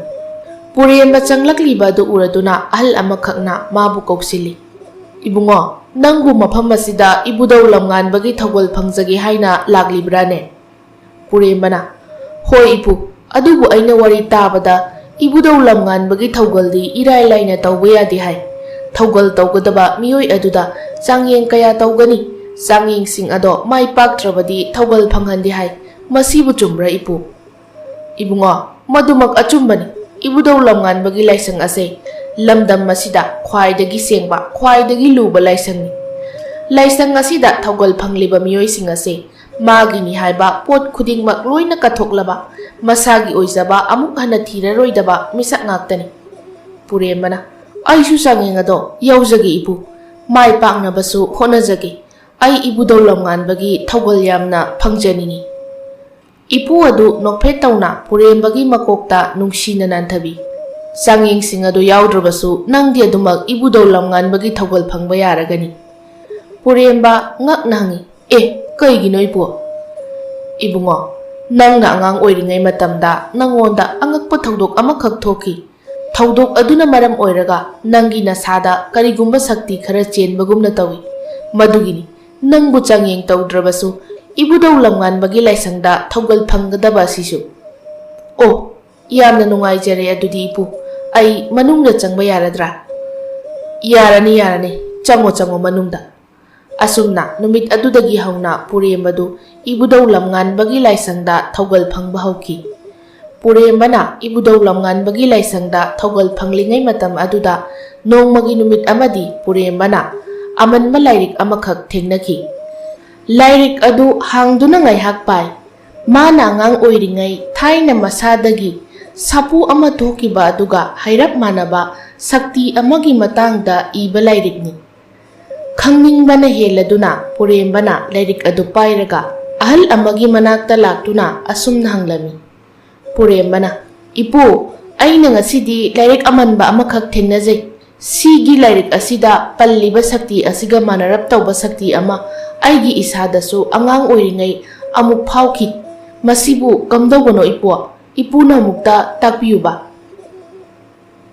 ꯄꯨꯔꯦꯝꯕ ꯆꯪꯂꯛꯂꯤꯕ ꯑꯗꯨ ꯎꯔꯗꯨꯅ ꯑꯍꯜ ꯑꯃꯈꯛꯅ ꯃꯥꯕꯨ ꯀꯧꯁꯤꯜꯂꯤ, "ꯏꯕꯨꯡꯉꯣ, ꯅꯪꯕꯨ ꯃꯐꯝ ꯑꯁꯤꯗ ꯏꯕꯨꯙꯧ ꯂꯝꯉꯥꯟꯕꯒꯤ ꯊꯧꯒꯜ ꯐꯪꯖꯒꯦ ꯍꯥꯏꯅ ꯂꯥꯛꯂꯤꯕ꯭ꯔꯥꯅꯦ?" ꯄꯨꯔꯦꯝꯕꯅ, "ꯍꯣꯏ ꯏꯄꯨ, ꯑꯗꯨꯕꯨ ꯑꯩꯅ ꯋꯥꯔꯤ ꯇꯥꯕꯗ ꯏꯕꯨꯙꯧ ꯂꯝꯉꯥꯟꯕꯒꯤ ꯊꯧꯒꯜꯗꯤ ꯏꯔꯥꯏ ꯂꯥꯏꯅ ꯇꯧꯕ ꯌꯥꯗꯦ ꯍꯥꯏ꯫ ꯊꯧꯒꯜ ꯇꯧꯒꯗꯕ ꯃꯤꯑꯣꯏ ꯑꯗꯨꯗ ꯆꯥꯡꯌꯦꯡ ꯀꯌꯥ ꯇꯧꯒꯅꯤ? ꯆꯥꯡꯌꯦꯡꯁꯤꯡ ꯑꯗꯣ ꯃꯥꯏ ꯄꯥꯛꯇ꯭ꯔꯕꯗꯤ ꯊꯧꯒꯜ ꯐꯪꯍꯟꯗꯦ ꯍꯥꯏ꯫ ꯃꯁꯤꯕꯨ ꯆꯨꯝꯕ꯭ꯔꯥ ꯏꯄꯨ?" "ꯏꯕꯨꯡꯉꯣ, ꯃꯗꯨꯃꯛ ꯑꯆꯨꯝꯕꯅꯤ꯫ ꯏꯕꯨꯙꯧ ꯂꯝꯉꯥꯟꯕꯒꯤ ꯂꯥꯏꯁꯪ ꯑꯁꯦ ꯂꯝꯗꯝ ꯑꯁꯤꯗ ꯈ꯭ꯋꯥꯏꯗꯒꯤ ꯁꯦꯡꯕ, ꯈ꯭ꯋꯥꯏꯗꯒꯤ ꯂꯨꯕ ꯂꯥꯏꯁꯪꯅꯤ꯫ ꯂꯥꯏꯁꯪ ꯑꯁꯤꯗ ꯊꯧꯒꯜ ꯐꯪꯂꯤꯕ ꯃꯤꯑꯣꯏꯁꯤꯡ ꯑꯁꯦ ꯃꯥꯒꯤꯅꯤ ꯍꯥꯏꯕ ꯄꯣꯠ ꯈꯨꯗꯤꯡꯃꯛ ꯂꯣꯏꯅ ꯀꯠꯊꯣꯛꯂꯕ, ꯃꯁꯥꯒꯤ ꯑꯣꯏꯖꯕ ꯑꯃꯨꯛ ꯍꯟꯅ ꯊꯤꯔꯔꯣꯏꯗꯕ ꯃꯤꯁꯛ ꯉꯥꯛꯇꯅꯤ꯫" ꯄꯨꯔꯦꯝꯕꯅ, ꯑꯩꯁꯨ ꯆꯥꯡꯌꯦꯡ ꯑꯗꯣ ꯌꯥꯎꯖꯒꯦ, ꯏꯄꯨ꯫ ꯃꯥꯏ ꯄꯥꯛꯅꯕꯁꯨ ꯍꯣꯠꯅꯖꯒꯦ꯫ ꯑꯩ ꯏꯕꯨꯙꯧ ꯂꯝꯉꯥꯟꯕꯒꯤ ꯊꯧꯒꯜ ꯌꯥꯝꯅ ꯐꯪꯖꯅꯤꯡꯏ꯫ ꯏꯄꯨ ꯑꯗꯨ ꯅꯣꯛꯐꯦꯠ ꯇꯧꯅ ꯄꯨꯔꯦꯝꯕꯒꯤ ꯃꯀꯣꯛꯇ ꯅꯨꯡꯁꯤꯅ ꯅꯥꯟꯊꯕꯤ꯫ "ꯆꯥꯡꯌꯦꯡꯁꯤꯡ ꯑꯗꯨ ꯌꯥꯎꯗ꯭ꯔꯕꯁꯨ ꯅꯪꯗꯤ ꯑꯗꯨꯃꯛ ꯏꯕꯨꯙꯧ ꯂꯝꯉꯥꯟꯕꯒꯤ ꯊꯧꯒꯜ ꯐꯪꯕ ꯌꯥꯔꯒꯅꯤ꯫" ꯄꯨꯔꯦꯝꯕ ꯉꯛꯅ ꯍꯪꯉꯤ, "ꯑꯦ, ꯀꯩꯒꯤꯅꯣ ꯏꯄꯨ?" "ꯏꯕꯨꯡꯉꯣ, ꯅꯪꯅ ꯑꯉꯥꯡ ꯑꯣꯏꯔꯤꯉꯩ ꯃꯇꯝꯗ ꯅꯪꯉꯣꯟꯗ ꯑꯉꯛꯄ ꯊꯧꯗꯣꯛ ꯑꯃꯈꯛ ꯊꯣꯛꯈꯤ꯫ ꯊꯧꯗꯣꯛ ꯑꯗꯨꯅ ꯃꯔꯝ ꯑꯣꯏꯔꯒ ꯅꯪꯒꯤ ꯅꯁꯥꯗ ꯀꯔꯤꯒꯨꯝꯕ ꯁꯛꯇꯤ ꯈꯔ ꯆꯦꯟꯕꯒꯨꯝꯅ ꯇꯧꯏ꯫ ꯃꯗꯨꯒꯤꯅꯤ ꯅꯪꯕꯨ ꯆꯥꯡꯌꯦꯡ ꯇꯧꯗ꯭ꯔꯕꯁꯨ ꯏꯕꯨꯙꯧ ꯂꯝꯉꯥꯟꯕꯒꯤ ꯂꯥꯏꯁꯪꯗ ꯊꯧꯒꯜ ꯐꯪꯒꯗꯕ ꯑꯁꯤꯁꯨ꯫" "ꯑꯣ, ꯌꯥꯝꯅ ꯅꯨꯡꯉꯥꯏꯖꯔꯦ꯫ ꯑꯗꯨꯗꯤ ꯏꯄꯨ, ꯑꯩ ꯃꯅꯨꯡꯗ ꯆꯪꯕ ꯌꯥꯔꯗ꯭ꯔꯥ?" "ꯌꯥꯔꯅꯤ, ꯌꯥꯔꯅꯤ꯫ ꯆꯪꯉꯣ, ꯆꯪꯉꯣ ꯃꯅꯨꯡꯗ꯫" ꯑꯁꯨꯝꯅ ꯅꯨꯃꯤꯠ ꯑꯗꯨꯗꯒꯤ ꯍꯧꯅ ꯄꯨꯔꯦꯝꯕꯗꯨ ꯏꯕꯨꯙꯧ ꯂꯝꯉꯥꯟꯕꯒꯤ ꯂꯥꯏꯁꯪꯗ ꯊꯧꯒꯜ ꯐꯪꯕ ꯍꯧꯈꯤ꯫ ꯄꯨꯔꯦꯝꯕꯅ ꯏꯕꯨꯙꯧ ꯂꯝꯉꯥꯟꯕꯒꯤ ꯂꯥꯏꯁꯪꯗ ꯊꯧꯒꯜ ꯐꯪꯂꯤꯉꯩ ꯃꯇꯝ ꯑꯗꯨꯗ ꯅꯣꯡꯃꯒꯤ ꯅꯨꯃꯤꯠ ꯑꯃꯗꯤ ꯄꯨꯔꯦꯝꯕꯅ ꯑꯃꯟꯕ ꯂꯥꯏꯔꯤꯛ ꯑꯃꯈꯛ ꯊꯦꯡꯅꯈꯤ꯫ ꯂꯥꯏꯔꯤꯛ ꯑꯗꯨ ꯍꯥꯡꯗꯨꯅ ꯉꯥꯏꯍꯥꯛ ꯄꯥꯏ꯫ ꯃꯥꯅ ꯑꯉꯥꯡ ꯑꯣꯏꯔꯤꯉꯩ ꯊꯥꯏꯅ ꯃꯁꯥꯗꯒꯤ ꯁꯥꯐꯨ ꯑꯃ ꯊꯣꯛꯈꯤꯕ ꯑꯗꯨꯒ ꯍꯥꯏꯔꯞ ꯃꯥꯟꯅꯕ ꯁꯛꯇꯤ ꯑꯃꯒꯤ ꯃꯇꯥꯡꯗ ꯏꯕ ꯂꯥꯏꯔꯤꯛꯅꯤ꯫ ꯈꯪꯅꯤꯡꯕꯅ ꯍꯦꯜꯂꯗꯨꯅ ꯄꯨꯔꯦꯝꯕꯅ ꯂꯥꯏꯔꯤꯛ ꯑꯗꯨ ꯄꯥꯏꯔꯒ ꯑꯍꯜ ꯑꯃꯒꯤ ꯃꯅꯥꯛꯇ ꯂꯥꯛꯇꯨꯅ ꯑꯁꯨꯝꯅ ꯍꯪꯂꯝꯃꯤ꯫ ꯄꯨꯔꯦꯝꯕꯅ, "ꯏꯄꯨ, ꯑꯩꯅ ꯉꯁꯤꯗꯤ ꯂꯥꯏꯔꯤꯛ ꯑꯃꯟꯕ ꯑꯃꯈꯛ ꯊꯦꯡꯅꯖꯩ꯫ ꯁꯤꯒꯤ ꯂꯥꯏꯔꯤꯛ ꯑꯁꯤꯗ ꯄꯜꯂꯤꯕ ꯁꯛꯇꯤ ꯑꯁꯤꯒ ꯃꯥꯟꯅꯔꯞ ꯇꯧꯕ ꯁꯛꯇꯤ ꯑꯃ ꯑꯩꯒꯤ ꯏꯁꯥꯗꯁꯨ ꯑꯉꯥꯡ ꯑꯣꯏꯔꯤꯉꯩ ꯑꯃꯨꯛ ꯐꯥꯎꯈꯤ꯫ ꯃꯁꯤꯕꯨ ꯀꯝꯗꯧꯕꯅꯣ ꯏꯄꯨ? ꯏꯄꯨꯅ ꯑꯃꯨꯛꯇ ꯇꯥꯛꯄꯤꯌꯨꯕ꯫"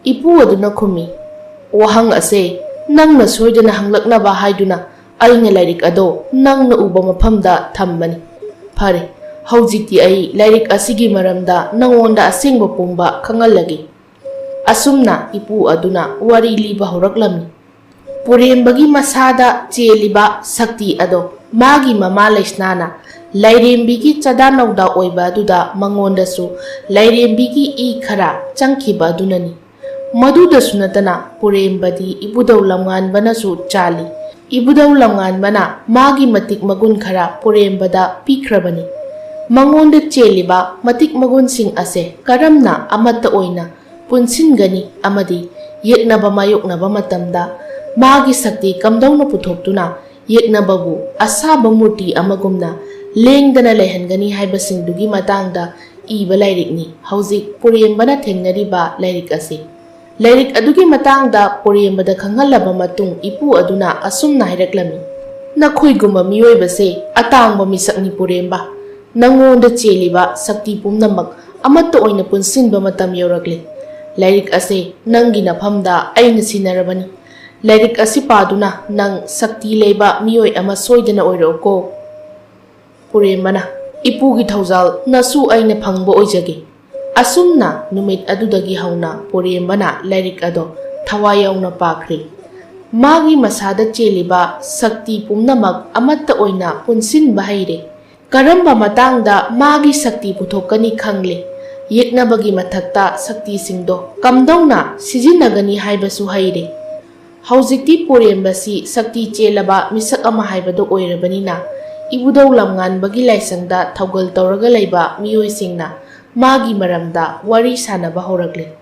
ꯏꯄꯨ ꯑꯗꯨꯅ ꯈꯨꯝꯃꯤ, "ꯋꯥꯍꯪ ꯑꯁꯦ ꯅꯪꯅ ꯁꯣꯏꯗꯅ ꯍꯪꯂꯛꯅꯕ ꯍꯥꯏꯗꯨꯅ ꯑꯩꯅ ꯂꯥꯏꯔꯤꯛ ꯑꯗꯣ ꯅꯪꯅ ꯎꯕ ꯃꯐꯝꯗ ꯊꯝꯕꯅꯤ꯫ ꯐꯔꯦ, ꯍꯧꯖꯤꯛꯇꯤ ꯑꯩ ꯂꯥꯏꯔꯤꯛ ꯑꯁꯤꯒꯤ ꯃꯔꯝꯗ ꯅꯉꯣꯟꯗ ꯑꯁꯦꯡꯕ ꯄꯨꯝꯕ ꯈꯪꯍꯜꯂꯒꯦ꯫" ꯑꯁꯨꯝꯅ ꯏꯄꯨ ꯑꯗꯨꯅ ꯋꯥꯔꯤ ꯂꯤꯕ ꯍꯧꯔꯛꯂꯝꯃꯤ꯫ ꯄꯨꯔꯦꯝꯕꯒꯤ ꯃꯁꯥꯗ ꯆꯦꯜꯂꯤꯕ ꯁꯛꯇꯤ ꯑꯗꯣ ꯃꯥꯒꯤ ꯃꯃꯥ ꯂꯩꯁꯅꯥꯅ ꯂꯥꯏꯔꯦꯝꯕꯤꯒꯤ ꯆꯥꯗꯥ ꯅꯧꯗꯥ ꯑꯣꯏꯕ ꯑꯗꯨꯗ ꯃꯉꯣꯟꯗꯁꯨ ꯂꯥꯏꯔꯦꯝꯕꯤꯒꯤ ꯏ ꯈꯔ ꯆꯪꯈꯤꯕ ꯑꯗꯨꯅꯅꯤ꯫ ꯃꯗꯨꯗꯁꯨ ꯅꯠꯇꯅ ꯄꯨꯔꯦꯝꯕꯗꯤ ꯏꯕꯨꯙꯧ ꯂꯝꯉꯥꯟꯕꯅꯁꯨ ꯆꯥꯜꯂꯤ꯫ ꯏꯕꯨꯙꯧ ꯂꯝꯉꯥꯟꯕꯅ ꯃꯥꯒꯤ ꯃꯇꯤꯛ ꯃꯒꯨꯟ ꯈꯔ ꯄꯨꯔꯦꯝꯕꯗ ꯄꯤꯈ꯭ꯔꯕꯅꯤ꯫ ꯃꯉꯣꯟꯗ ꯆꯦꯜꯂꯤꯕ ꯃꯇꯤꯛ ꯃꯒꯨꯟꯁꯤꯡ ꯑꯁꯦ ꯀꯔꯝꯅ ꯑꯃꯠꯇ ꯑꯣꯏꯅ ꯄꯨꯟꯁꯤꯟꯒꯅꯤ ꯑꯃꯗꯤ ꯌꯦꯛꯅꯕ ꯃꯥꯌꯣꯛꯅꯕ ꯃꯇꯝꯗ ꯃꯥꯒꯤ ꯁꯛꯇꯤ ꯀꯝꯗꯧꯅ ꯄꯨꯊꯣꯛꯇꯨꯅ ꯌꯦꯛꯅꯕꯕꯨ ꯑꯁꯥꯕ ꯃꯨꯔꯇꯤ ꯑꯃꯒꯨꯝꯅ ꯂꯦꯡꯗꯅ ꯂꯩꯍꯟꯒꯅꯤ ꯍꯥꯏꯕꯁꯤꯡꯗꯨꯒꯤ ꯃꯇꯥꯡꯗ ꯏꯕ ꯂꯥꯏꯔꯤꯛꯅꯤ ꯍꯧꯖꯤꯛ ꯄꯨꯔꯦꯝꯕꯅ ꯊꯦꯡꯅꯔꯤꯕ ꯂꯥꯏꯔꯤꯛ ꯑꯁꯤ꯫ ꯂꯥꯏꯔꯤꯛ ꯑꯗꯨꯒꯤ ꯃꯇꯥꯡꯗ ꯄꯨꯔꯦꯝꯕꯗ ꯈꯪꯍꯜꯂꯕ ꯃꯇꯨꯡ ꯏꯄꯨ ꯑꯗꯨꯅ ꯑꯁꯨꯝꯅ ꯍꯥꯏꯔꯛꯂꯝꯃꯤ, "ꯅꯈꯣꯏꯒꯨꯝꯕ ꯃꯤꯑꯣꯏꯕꯁꯦ ꯑꯇꯥꯡꯕ ꯃꯤꯁꯛꯅꯤ ꯄꯨꯔꯦꯝꯕ꯫ ꯅꯪꯉꯣꯟꯗ ꯆꯦꯜꯂꯤꯕ ꯁꯛꯇꯤ ꯄꯨꯝꯅꯃꯛ ꯑꯃꯠꯇ ꯑꯣꯏꯅ ꯄꯨꯟꯁꯤꯟꯕ ꯃꯇꯝ ꯌꯧꯔꯛꯂꯦ꯫ ꯂꯥꯏꯔꯤꯛ ꯑꯁꯦ ꯅꯪꯒꯤ ꯅꯐꯝꯗ ꯑꯩꯅ ꯁꯤꯟꯅꯔꯕꯅꯤ꯫ ꯂꯥꯏꯔꯤꯛ ꯑꯁꯤ ꯄꯥꯗꯨꯅ ꯅꯪ ꯁꯛꯇꯤ ꯂꯩꯕ ꯃꯤꯑꯣꯏ ꯑꯃ ꯁꯣꯏꯗꯅ ꯑꯣꯏꯔꯛꯎꯀꯣ꯫" ꯄꯨꯔꯦꯝꯕꯅ, "ꯏꯄꯨꯒꯤ ꯊꯧꯖꯥꯜ ꯅꯁꯨ ꯑꯩꯅ ꯐꯪꯕ ꯑꯣꯏꯖꯒꯦ꯫" ꯑꯁꯨꯝꯅ ꯅꯨꯃꯤꯠ ꯑꯗꯨꯗꯒꯤ ꯍꯧꯅ ꯄꯨꯔꯦꯝꯕꯅ ꯂꯥꯏꯔꯤꯛ ꯑꯗꯣ ꯊꯋꯥꯏ ꯌꯥꯎꯅ ꯄꯥꯈ꯭ꯔꯦ꯫ ꯃꯥꯒꯤ ꯃꯁꯥꯗ ꯆꯦꯜꯂꯤꯕ ꯁꯛꯇꯤ ꯄꯨꯝꯅꯃꯛ ꯑꯃꯠꯇ ꯑꯣꯏꯅ ꯄꯨꯟꯁꯤꯟꯕ ꯍꯩꯔꯦ꯫ ꯀꯔꯝꯕ ꯃꯇꯥꯡꯗ ꯃꯥꯒꯤ ꯁꯛꯇꯤ ꯄꯨꯊꯣꯛꯀꯅꯤ ꯈꯪꯂꯦ꯫ ꯌꯦꯛꯅꯕꯒꯤ ꯃꯊꯛꯇ ꯁꯛꯇꯤꯁꯤꯡꯗꯣ ꯀꯝꯗꯧꯅ ꯁꯤꯖꯤꯟꯅꯒꯅꯤ ꯍꯥꯏꯕꯁꯨ ꯍꯩꯔꯦ꯫ ꯍꯧꯖꯤꯛꯇꯤ ꯄꯨꯔꯦꯝꯕꯁꯤ ꯁꯛꯇꯤ ꯆꯦꯜꯂꯕ ꯃꯤꯁꯛ ꯑꯃ ꯍꯥꯏꯕꯗꯨ ꯑꯣꯏꯔꯕꯅꯤꯅ, ꯏꯕꯨꯙꯧ ꯂꯝꯉꯥꯟꯕꯒꯤ ꯂꯥꯏꯁꯪꯗ ꯊꯧꯒꯜ ꯇꯧꯔꯒ ꯂꯩꯕ ꯃꯤꯑꯣꯏꯁꯤꯡꯅ ꯃꯥꯒꯤ ꯃꯔꯝꯗ ꯋꯥꯔꯤ ꯁꯥꯟꯅꯕ ꯍꯧꯔꯛꯂꯦ꯫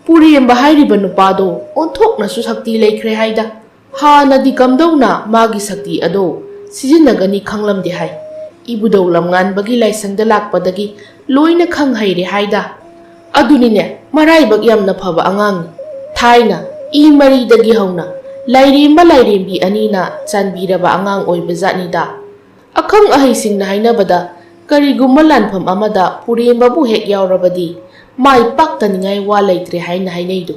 "ꯄꯨꯔꯦꯝꯕ ꯍꯥꯏꯔꯤꯕ ꯅꯨꯄꯥꯗꯣ ꯑꯣꯟꯊꯣꯛꯅꯁꯨ ꯁꯛꯇꯤ ꯂꯩꯈ꯭ꯔꯦ ꯍꯥꯏꯗ꯫ ꯍꯥꯟꯅꯗꯤ ꯀꯝꯗꯧꯅ ꯃꯥꯒꯤ ꯁꯛꯇꯤ ꯑꯗꯣ ꯁꯤꯖꯤꯟꯅꯒꯅꯤ ꯈꯪꯂꯝꯗꯦ ꯍꯥꯏ꯫ ꯏꯕꯨꯙꯧ ꯂꯝꯉꯥꯟꯕꯒꯤ ꯂꯥꯏꯁꯪꯗ ꯂꯥꯛꯄꯗꯒꯤ ꯂꯣꯏꯅ ꯈꯪ ꯍꯩꯔꯦ ꯍꯥꯏꯗ꯫ ꯑꯗꯨꯅꯤꯅꯦ, ꯃꯔꯥꯏꯕꯛ ꯌꯥꯝꯅ ꯐꯕ ꯑꯉꯥꯡꯅꯤ꯫ ꯊꯥꯏꯅ ꯏ ꯃꯔꯤꯗꯒꯤ ꯍꯧꯅ ꯂꯥꯏꯔꯦꯝꯕ ꯂꯥꯏꯔꯦꯝꯕꯤ ꯑꯅꯤꯅ ꯆꯥꯟꯕꯤꯔꯕ ꯑꯉꯥꯡ ꯑꯣꯏꯕ ꯖꯥꯠꯅꯤꯗ꯫ ꯑꯈꯪ ꯑꯍꯩꯁꯤꯡꯅ ꯍꯥꯏꯅꯕꯗ, ꯀꯔꯤꯒꯨꯝꯕ ꯂꯥꯟꯐꯝ ꯑꯃꯗ ꯄꯨꯔꯦꯝꯕꯕꯨ ꯍꯦꯛ ꯌꯥꯎꯔꯕꯗꯤ ꯃꯥꯏ ꯄꯥꯛꯇꯅꯤꯡꯉꯥꯏ ꯋꯥ ꯂꯩꯇ꯭ꯔꯦ ꯍꯥꯏꯅ ꯍꯥꯏꯅꯩꯗꯨ꯫"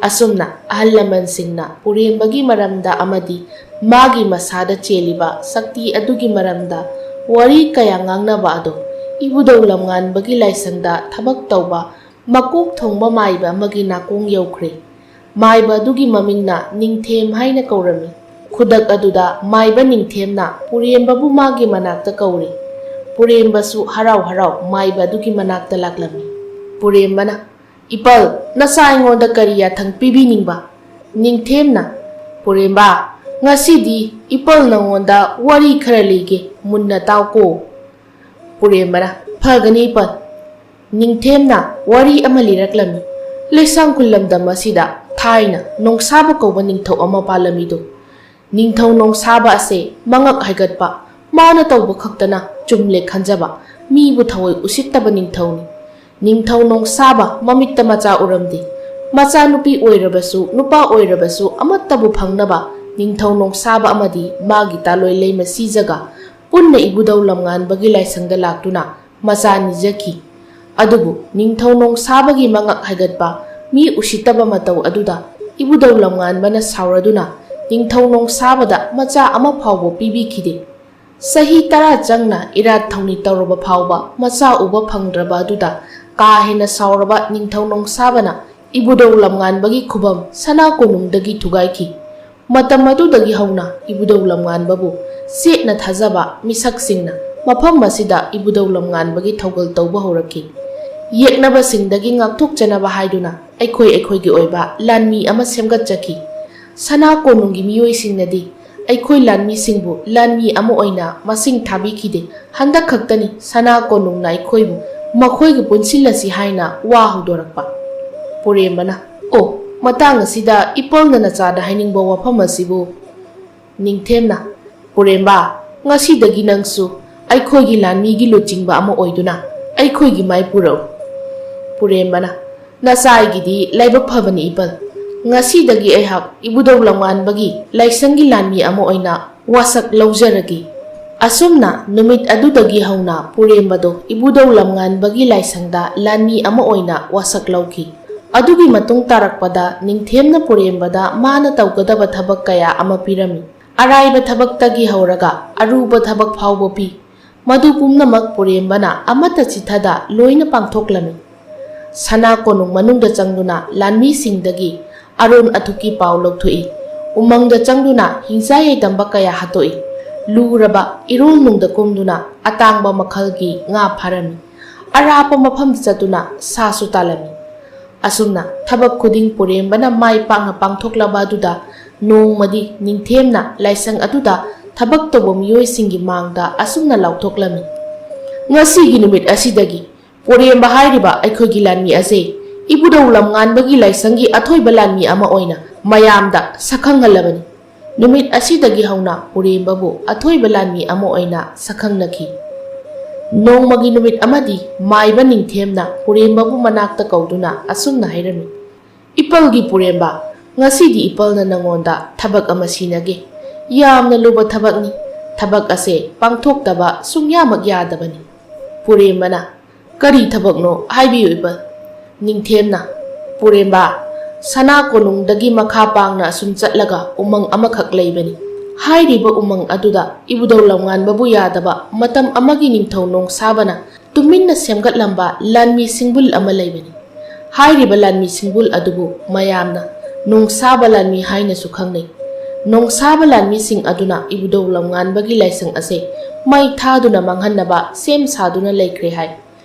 ꯑꯁꯨꯝꯅ ꯑꯍꯜ ꯂꯃꯟꯁꯤꯡꯅ ꯄꯨꯔꯦꯝꯕꯒꯤ ꯃꯔꯝꯗ ꯑꯃꯗꯤ ꯃꯥꯒꯤ ꯃꯁꯥꯗ ꯆꯦꯜꯂꯤꯕ ꯁꯛꯇꯤ ꯑꯗꯨꯒꯤ ꯃꯔꯝꯗ ꯋꯥꯔꯤ ꯀꯌꯥ ꯉꯥꯡꯅꯕ ꯑꯗꯣ ꯏꯕꯨꯙꯧ ꯂꯝꯉꯥꯟꯕꯒꯤ ꯂꯥꯏꯁꯪꯗ ꯊꯕꯛ ꯇꯧꯕ ꯃꯀꯣꯛ ꯊꯣꯡꯕ ꯃꯥꯏꯕ ꯑꯃꯒꯤ ꯅꯥꯀꯣꯡ ꯌꯧꯈ꯭ꯔꯦ꯫ ꯃꯥꯏꯕ ꯑꯗꯨꯒꯤ ꯃꯃꯤꯡꯅ ꯅꯤꯡꯊꯦꯝ ꯍꯥꯏꯅ ꯀꯧꯔꯝꯃꯤ꯫ ꯈꯨꯗꯛ ꯑꯗꯨꯗ ꯃꯥꯏꯕ ꯅꯤꯡꯊꯦꯝꯅ ꯄꯨꯔꯦꯝꯕꯕꯨ ꯃꯥꯒꯤ ꯃꯅꯥꯛꯇ ꯀꯧꯔꯦ꯫ ꯄꯨꯔꯦꯝꯕꯁꯨ ꯍꯔꯥꯎ ꯍꯔꯥꯎ ꯃꯥꯏꯕ ꯑꯗꯨꯒꯤ ꯃꯅꯥꯛꯇ ꯂꯥꯛꯂꯝꯃꯤ꯫ ꯄꯨꯔꯦꯝꯕꯅ, "ꯏꯄꯜ, ꯅꯆꯥ ꯑꯩꯉꯣꯟꯗ ꯀꯔꯤ ꯌꯥꯊꯪ ꯄꯤꯕꯤꯅꯤꯡꯕ?" ꯅꯤꯡꯊꯦꯝꯅ, "ꯄꯨꯔꯦꯝꯕ, ꯉꯁꯤꯗꯤ ꯏꯄꯜ ꯅꯉꯣꯟꯗ ꯋꯥꯔꯤ ꯈꯔ ꯂꯤꯒꯦ, ꯃꯨꯟꯅ ꯇꯥꯎꯀꯣ꯫" ꯄꯨꯔꯦꯝꯕꯅ, "ꯐꯒꯅꯤ ꯏꯄꯜ꯫" ꯅꯤꯡꯊꯦꯝꯅ ꯋꯥꯔꯤ ꯑꯃ ꯂꯤꯔꯛꯂꯝꯃꯤ꯫ ꯂꯩꯁꯥꯡ ꯈꯨꯜ ꯂꯝꯗꯝ ꯑꯁꯤꯗ ꯊꯥꯏꯅ ꯅꯣꯡꯁꯥꯕ ꯀꯧꯕ ꯅꯤꯡꯊꯧ ꯑꯃ ꯄꯥꯜꯂꯝꯃꯤꯗꯣ꯫ ꯅꯤꯡꯊꯧ ꯅꯣꯡꯁꯥꯕ ꯑꯁꯦ ꯃꯉꯛ ꯍꯥꯏꯒꯠꯄ, ꯃꯥꯅ ꯇꯧꯕ ꯈꯛꯇꯅ ꯆꯨꯝꯂꯦ ꯈꯟꯖꯕ, ꯃꯤꯕꯨ ꯊꯑꯣꯏ ꯎꯁꯤꯠꯇꯕ ꯅꯤꯡꯊꯧꯅꯤ꯫ ꯅꯤꯡꯊꯧ ꯅꯣꯡꯁꯥꯕ ꯃꯃꯤꯠꯇ ꯃꯆꯥ ꯎꯔꯝꯗꯦ꯫ ꯃꯆꯥꯅꯨꯄꯤ ꯑꯣꯏꯔꯕꯁꯨ, ꯅꯨꯄꯥ ꯑꯣꯏꯔꯕꯁꯨ ꯑꯃꯠꯇꯕꯨ ꯐꯪꯅꯕ ꯅꯤꯡꯊꯧ ꯅꯣꯡꯁꯥꯕ ꯑꯃꯗꯤ ꯃꯥꯒꯤ ꯇꯥꯂꯣꯏ ꯂꯩꯃ ꯁꯤꯖꯒ ꯄꯨꯟꯅ ꯏꯕꯨꯙꯧ ꯂꯝꯉꯥꯟꯕꯒꯤ ꯂꯥꯏꯁꯪꯗ ꯂꯥꯛꯇꯨꯅ ꯃꯆꯥ ꯅꯤꯖꯈꯤ꯫ ꯑꯗꯨꯕꯨ ꯅꯤꯡꯊꯧ ꯅꯣꯡꯁꯥꯕꯒꯤ ꯃꯉꯛ ꯍꯥꯏꯒꯠꯄ, ꯃꯤ ꯎꯁꯤꯠꯇꯕ ꯃꯇꯧ ꯑꯗꯨꯗ ꯏꯕꯨꯙꯧ ꯂꯝꯉꯥꯟꯕꯅ ꯁꯥꯎꯔꯗꯨꯅ ꯅꯤꯡꯊꯧ ꯅꯣꯡꯁꯥꯕꯗ ꯃꯆꯥ ꯑꯃ ꯐꯥꯎꯕ ꯄꯤꯕꯤꯈꯤꯗꯦ꯫ ꯆꯍꯤ ꯇꯔꯥ ꯆꯪꯅ ꯏꯔꯥꯠ ꯊꯧꯅꯤ ꯇꯧꯔꯕ ꯐꯥꯎꯕ ꯃꯆꯥ ꯎꯕ ꯐꯪꯗ꯭ꯔꯕ ꯑꯗꯨꯗ ꯀꯥ ꯍꯦꯟꯅ ꯁꯥꯎꯔꯕ ꯅꯤꯡꯊꯧ ꯅꯣꯡꯁꯥꯕꯅ ꯏꯕꯨꯙꯧ ꯂꯝꯉꯥꯟꯕꯒꯤ ꯈꯨꯕꯝ ꯁꯅꯥ ꯀꯣꯅꯨꯡꯗꯒꯤ ꯊꯨꯒꯥꯏꯈꯤ꯫ ꯃꯇꯝ ꯑꯗꯨꯗꯒꯤ ꯍꯧꯅ ꯏꯕꯨꯙꯧ ꯂꯝꯉꯥꯟꯕꯕꯨ ꯆꯦꯠꯅ ꯊꯥꯖꯕ ꯃꯤꯁꯛꯁꯤꯡꯅ ꯃꯐꯝ ꯑꯁꯤꯗ ꯏꯕꯨꯙꯧ ꯂꯝꯉꯥꯟꯕꯒꯤ ꯊꯧꯒꯜ ꯇꯧꯕ ꯍꯧꯔꯛꯈꯤ꯫ ꯌꯦꯛꯅꯕꯁꯤꯡꯗꯒꯤ ꯉꯥꯛꯊꯣꯛꯆꯅꯕ ꯍꯥꯏꯗꯨꯅ ꯑꯩꯈꯣꯏ ꯑꯩꯈꯣꯏꯒꯤ ꯑꯣꯏꯕ ꯂꯥꯟꯃꯤ ꯑꯃ ꯁꯦꯝꯒꯠꯆꯈꯤ꯫ ꯁꯅꯥ ꯀꯣꯅꯨꯡꯒꯤ ꯃꯤꯑꯣꯏꯁꯤꯡꯅꯗꯤ ꯑꯩꯈꯣꯏ ꯂꯥꯟꯃꯤꯁꯤꯡꯕꯨ ꯂꯥꯟꯃꯤ ꯑꯃ ꯑꯣꯏꯅ ꯃꯁꯤꯡ ꯊꯥꯕꯤꯈꯤꯗꯦ꯫ ꯍꯟꯗꯛ ꯈꯛꯇꯅꯤ ꯁꯅꯥ ꯀꯣꯅꯨꯡꯅ ꯑꯩꯈꯣꯏꯕꯨ ꯃꯈꯣꯏꯒ ꯄꯨꯟꯁꯤꯜꯂꯁꯤ ꯍꯥꯏꯅ ꯋꯥ ꯍꯧꯗꯣꯔꯛꯄ꯫ ꯄꯨꯔꯦꯝꯕꯅ, "ꯑꯣ, ꯃꯇꯥꯡ ꯑꯁꯤꯗ ꯏꯄꯜꯅ ꯅꯆꯥꯗ ꯍꯥꯏꯅꯤꯡꯕ ꯋꯥꯐꯝ ꯑꯁꯤꯕꯨ?" ꯅꯤꯡꯊꯦꯝꯅ, "ꯄꯨꯔꯦꯝꯕ, ꯉꯁꯤꯗꯒꯤ ꯅꯪꯁꯨ ꯑꯩꯈꯣꯏꯒꯤ ꯂꯥꯟꯃꯤꯒꯤ ꯂꯨꯆꯤꯡꯕ ꯑꯃ ꯑꯣꯏꯗꯨꯅ ꯑꯩꯈꯣꯏꯒꯤ ꯃꯥꯏ ꯄꯨꯔꯛꯎ꯫" ꯄꯨꯔꯦꯝꯕꯅ, "ꯅꯆꯥ ꯑꯩꯒꯤꯗꯤ ꯂꯥꯏꯕꯛ ꯐꯕꯅꯤ ꯏꯄꯜ꯫ ꯉꯁꯤꯗꯒꯤ ꯑꯩꯍꯥꯛ ꯏꯕꯨꯙꯧ ꯂꯝꯉꯥꯟꯕꯒꯤ ꯂꯥꯏꯁꯪꯒꯤ ꯂꯥꯟꯃꯤ ꯑꯃ ꯑꯣꯏꯅ ꯋꯥꯁꯛ ꯂꯧꯖꯔꯒꯦ꯫" ꯑꯁꯨꯝꯅ ꯅꯨꯃꯤꯠ ꯑꯗꯨꯗꯒꯤ ꯍꯧꯅ ꯄꯨꯔꯦꯝꯕꯗꯣ ꯏꯕꯨꯙꯧ ꯂꯝꯉꯥꯟꯕꯒꯤ ꯂꯥꯏꯁꯪꯗ ꯂꯥꯟꯃꯤ ꯑꯃ ꯑꯣꯏꯅ ꯋꯥꯁꯛ ꯂꯧꯈꯤ꯫ ꯑꯗꯨꯒꯤ ꯃꯇꯨꯡ ꯇꯥꯔꯛꯄꯗ ꯅꯤꯡꯊꯦꯝꯅ ꯄꯨꯔꯦꯝꯕꯗ ꯃꯥꯅ ꯇꯧꯒꯗꯕ ꯊꯕꯛ ꯀꯌꯥ ꯑꯃ ꯄꯤꯔꯝꯃꯤ꯫ ꯑꯔꯥꯏꯕ ꯊꯕꯛꯇꯒꯤ ꯍꯧꯔꯒ ꯑꯔꯨꯕ ꯊꯕꯛ ꯐꯥꯎꯕ ꯄꯤ꯫ ꯃꯗꯨ ꯄꯨꯝꯅꯃꯛ ꯄꯨꯔꯦꯝꯕꯅ ꯑꯃꯠꯇ ꯆꯤꯠꯊꯗ ꯂꯣꯏꯅ ꯄꯥꯡꯊꯣꯛꯂꯝꯃꯤ꯫ ꯁꯅꯥ ꯀꯣꯅꯨꯡ ꯃꯅꯨꯡꯗ ꯆꯪꯗꯨꯅ ꯂꯥꯟꯃꯤꯁꯤꯡꯗꯒꯤ ꯑꯔꯣꯟ ꯑꯊꯨꯞꯀꯤ ꯄꯥꯎ ꯂꯧꯊꯣꯛꯏ꯫ ꯎꯃꯪꯗ ꯆꯪꯗꯨꯅ ꯍꯤꯡꯆꯥ ꯌꯥꯏꯗꯝꯕ ꯀꯌꯥ ꯍꯥꯠꯇꯣꯛꯏ꯫ ꯂꯨꯔꯕ ꯏꯔꯣꯜ ꯅꯨꯡꯗ ꯀꯨꯝꯗꯨꯅ ꯑꯇꯥꯡꯕ ꯃꯈꯜꯒꯤ ꯉꯥ ꯐꯥꯔꯝꯃꯤ꯫ ꯑꯔꯥꯞꯄ ꯃꯐꯝꯗ ꯆꯠꯇꯨꯅ ꯁꯥꯁꯨ ꯇꯥꯜꯂꯝꯃꯤ꯫ ꯑꯁꯨꯝꯅ ꯊꯕꯛ ꯈꯨꯗꯤꯡ ꯄꯨꯔꯦꯝꯕꯅ ꯃꯥꯏ ꯄꯥꯛꯅ ꯄꯥꯡꯊꯣꯛꯂꯕ ꯑꯗꯨꯗ ꯅꯣꯡꯃꯗꯤ ꯅꯤꯡꯊꯦꯝꯅ ꯂꯥꯏꯁꯪ ꯑꯗꯨꯗ ꯊꯕꯛ ꯇꯧꯕ ꯃꯤꯑꯣꯏꯁꯤꯡꯒꯤ ꯃꯥꯡꯗ ꯑꯁꯨꯝꯅ ꯂꯥꯎꯊꯣꯛꯂꯝꯃꯤ, "ꯉꯁꯤꯒꯤ ꯅꯨꯃꯤꯠ ꯑꯁꯤꯗꯒꯤ ꯄꯨꯔꯦꯝꯕ ꯍꯥꯏꯔꯤꯕ ꯑꯩꯈꯣꯏꯒꯤ ꯂꯥꯟꯃꯤ ꯑꯁꯦ ꯏꯕꯨꯙꯧ ꯂꯝꯉꯥꯟꯕꯒꯤ ꯂꯥꯏꯁꯪꯒꯤ ꯑꯊꯣꯏꯕ ꯂꯥꯟꯃꯤ ꯑꯃ ꯑꯣꯏꯅ ꯃꯌꯥꯝꯗ ꯁꯛꯈꯪꯍꯜꯂꯕꯅꯤ꯫ ꯅꯨꯃꯤꯠ ꯑꯁꯤꯗꯒꯤ ꯍꯧꯅ ꯄꯨꯔꯦꯝꯕꯕꯨ ꯑꯊꯣꯏꯕ ꯂꯥꯟꯃꯤ ꯑꯃ ꯑꯣꯏꯅ ꯁꯛꯈꯪꯅꯈꯤ꯫ ꯅꯣꯡꯃꯒꯤ ꯅꯨꯃꯤꯠ ꯑꯃꯗꯤ ꯃꯥꯏꯕ ꯅꯤꯡꯊꯦꯝꯅ ꯄꯨꯔꯦꯝꯕꯕꯨ ꯃꯅꯥꯛꯇ ꯀꯧꯗꯨꯅ ꯑꯁꯨꯝꯅ ꯍꯥꯏꯔꯝꯃꯤ, "ꯏꯄꯜꯒꯤ ꯄꯨꯔꯦꯝꯕ, ꯉꯁꯤꯗꯤ ꯏꯄꯜꯅ ꯅꯉꯣꯟꯗ ꯊꯕꯛ ꯑꯃ ꯁꯤꯟꯅꯒꯦ꯫ ꯌꯥꯝꯅ ꯂꯨꯕ ꯊꯕꯛꯅꯤ꯫ ꯊꯕꯛ ꯑꯁꯦ ꯄꯥꯡꯊꯣꯛꯇꯕ ꯁꯨꯡꯌꯥꯃꯛ ꯌꯥꯗꯕꯅꯤ꯫" ꯄꯨꯔꯦꯝꯕꯅ, "ꯀꯔꯤ ꯊꯕꯛꯅꯣ? ꯍꯥꯏꯕꯤꯌꯨ ꯏꯄꯜ꯫" ꯅꯤꯡꯊꯦꯝꯅ, "ꯄꯨꯔꯦꯝꯕ, ꯁꯅꯥ ꯀꯣꯅꯨꯡꯗꯒꯤ ꯃꯈꯥ ꯄꯥꯡꯅ ꯑꯁꯨꯝ ꯆꯠꯂꯒ ꯎꯃꯪ ꯑꯃꯈꯛ ꯂꯩꯕꯅꯤ꯫ ꯍꯥꯏꯔꯤꯕ ꯎꯃꯪ ꯑꯗꯨꯗ ꯏꯕꯨꯙꯧ ꯂꯝꯉꯥꯟꯕꯕꯨ ꯌꯥꯗꯕ ꯃꯇꯝ ꯑꯃꯒꯤ ꯅꯤꯡꯊꯧ ꯅꯣꯡꯁꯥꯕꯅ ꯇꯨꯃꯤꯟꯅ ꯁꯦꯝꯒꯠꯂꯝꯕ ꯂꯥꯟꯃꯤ ꯁꯤꯡꯕꯨꯜ ꯑꯃ ꯂꯩꯕꯅꯤ꯫ ꯍꯥꯏꯔꯤꯕ ꯂꯥꯟꯃꯤ ꯁꯤꯡꯕꯨꯜ ꯑꯗꯨꯕꯨ ꯃꯌꯥꯝꯅ ꯅꯣꯡꯁꯥꯕ ꯂꯥꯟꯃꯤ ꯍꯥꯏꯅꯁꯨ ꯈꯪꯅꯩ꯫ ꯅꯣꯡꯁꯥꯕ ꯂꯥꯟꯃꯤꯁꯤꯡ ꯑꯗꯨꯅ ꯏꯕꯨꯙꯧ ꯂꯝꯉꯥꯟꯕꯒꯤ ꯂꯥꯏꯁꯪ ꯑꯁꯦ ꯃꯩ ꯊꯥꯗꯨꯅ ꯃꯥꯡꯍꯟꯅꯕ ꯁꯦꯝ ꯁꯥꯗꯨꯅ ꯂꯩꯈ꯭ꯔꯦ ꯍꯥꯏ꯫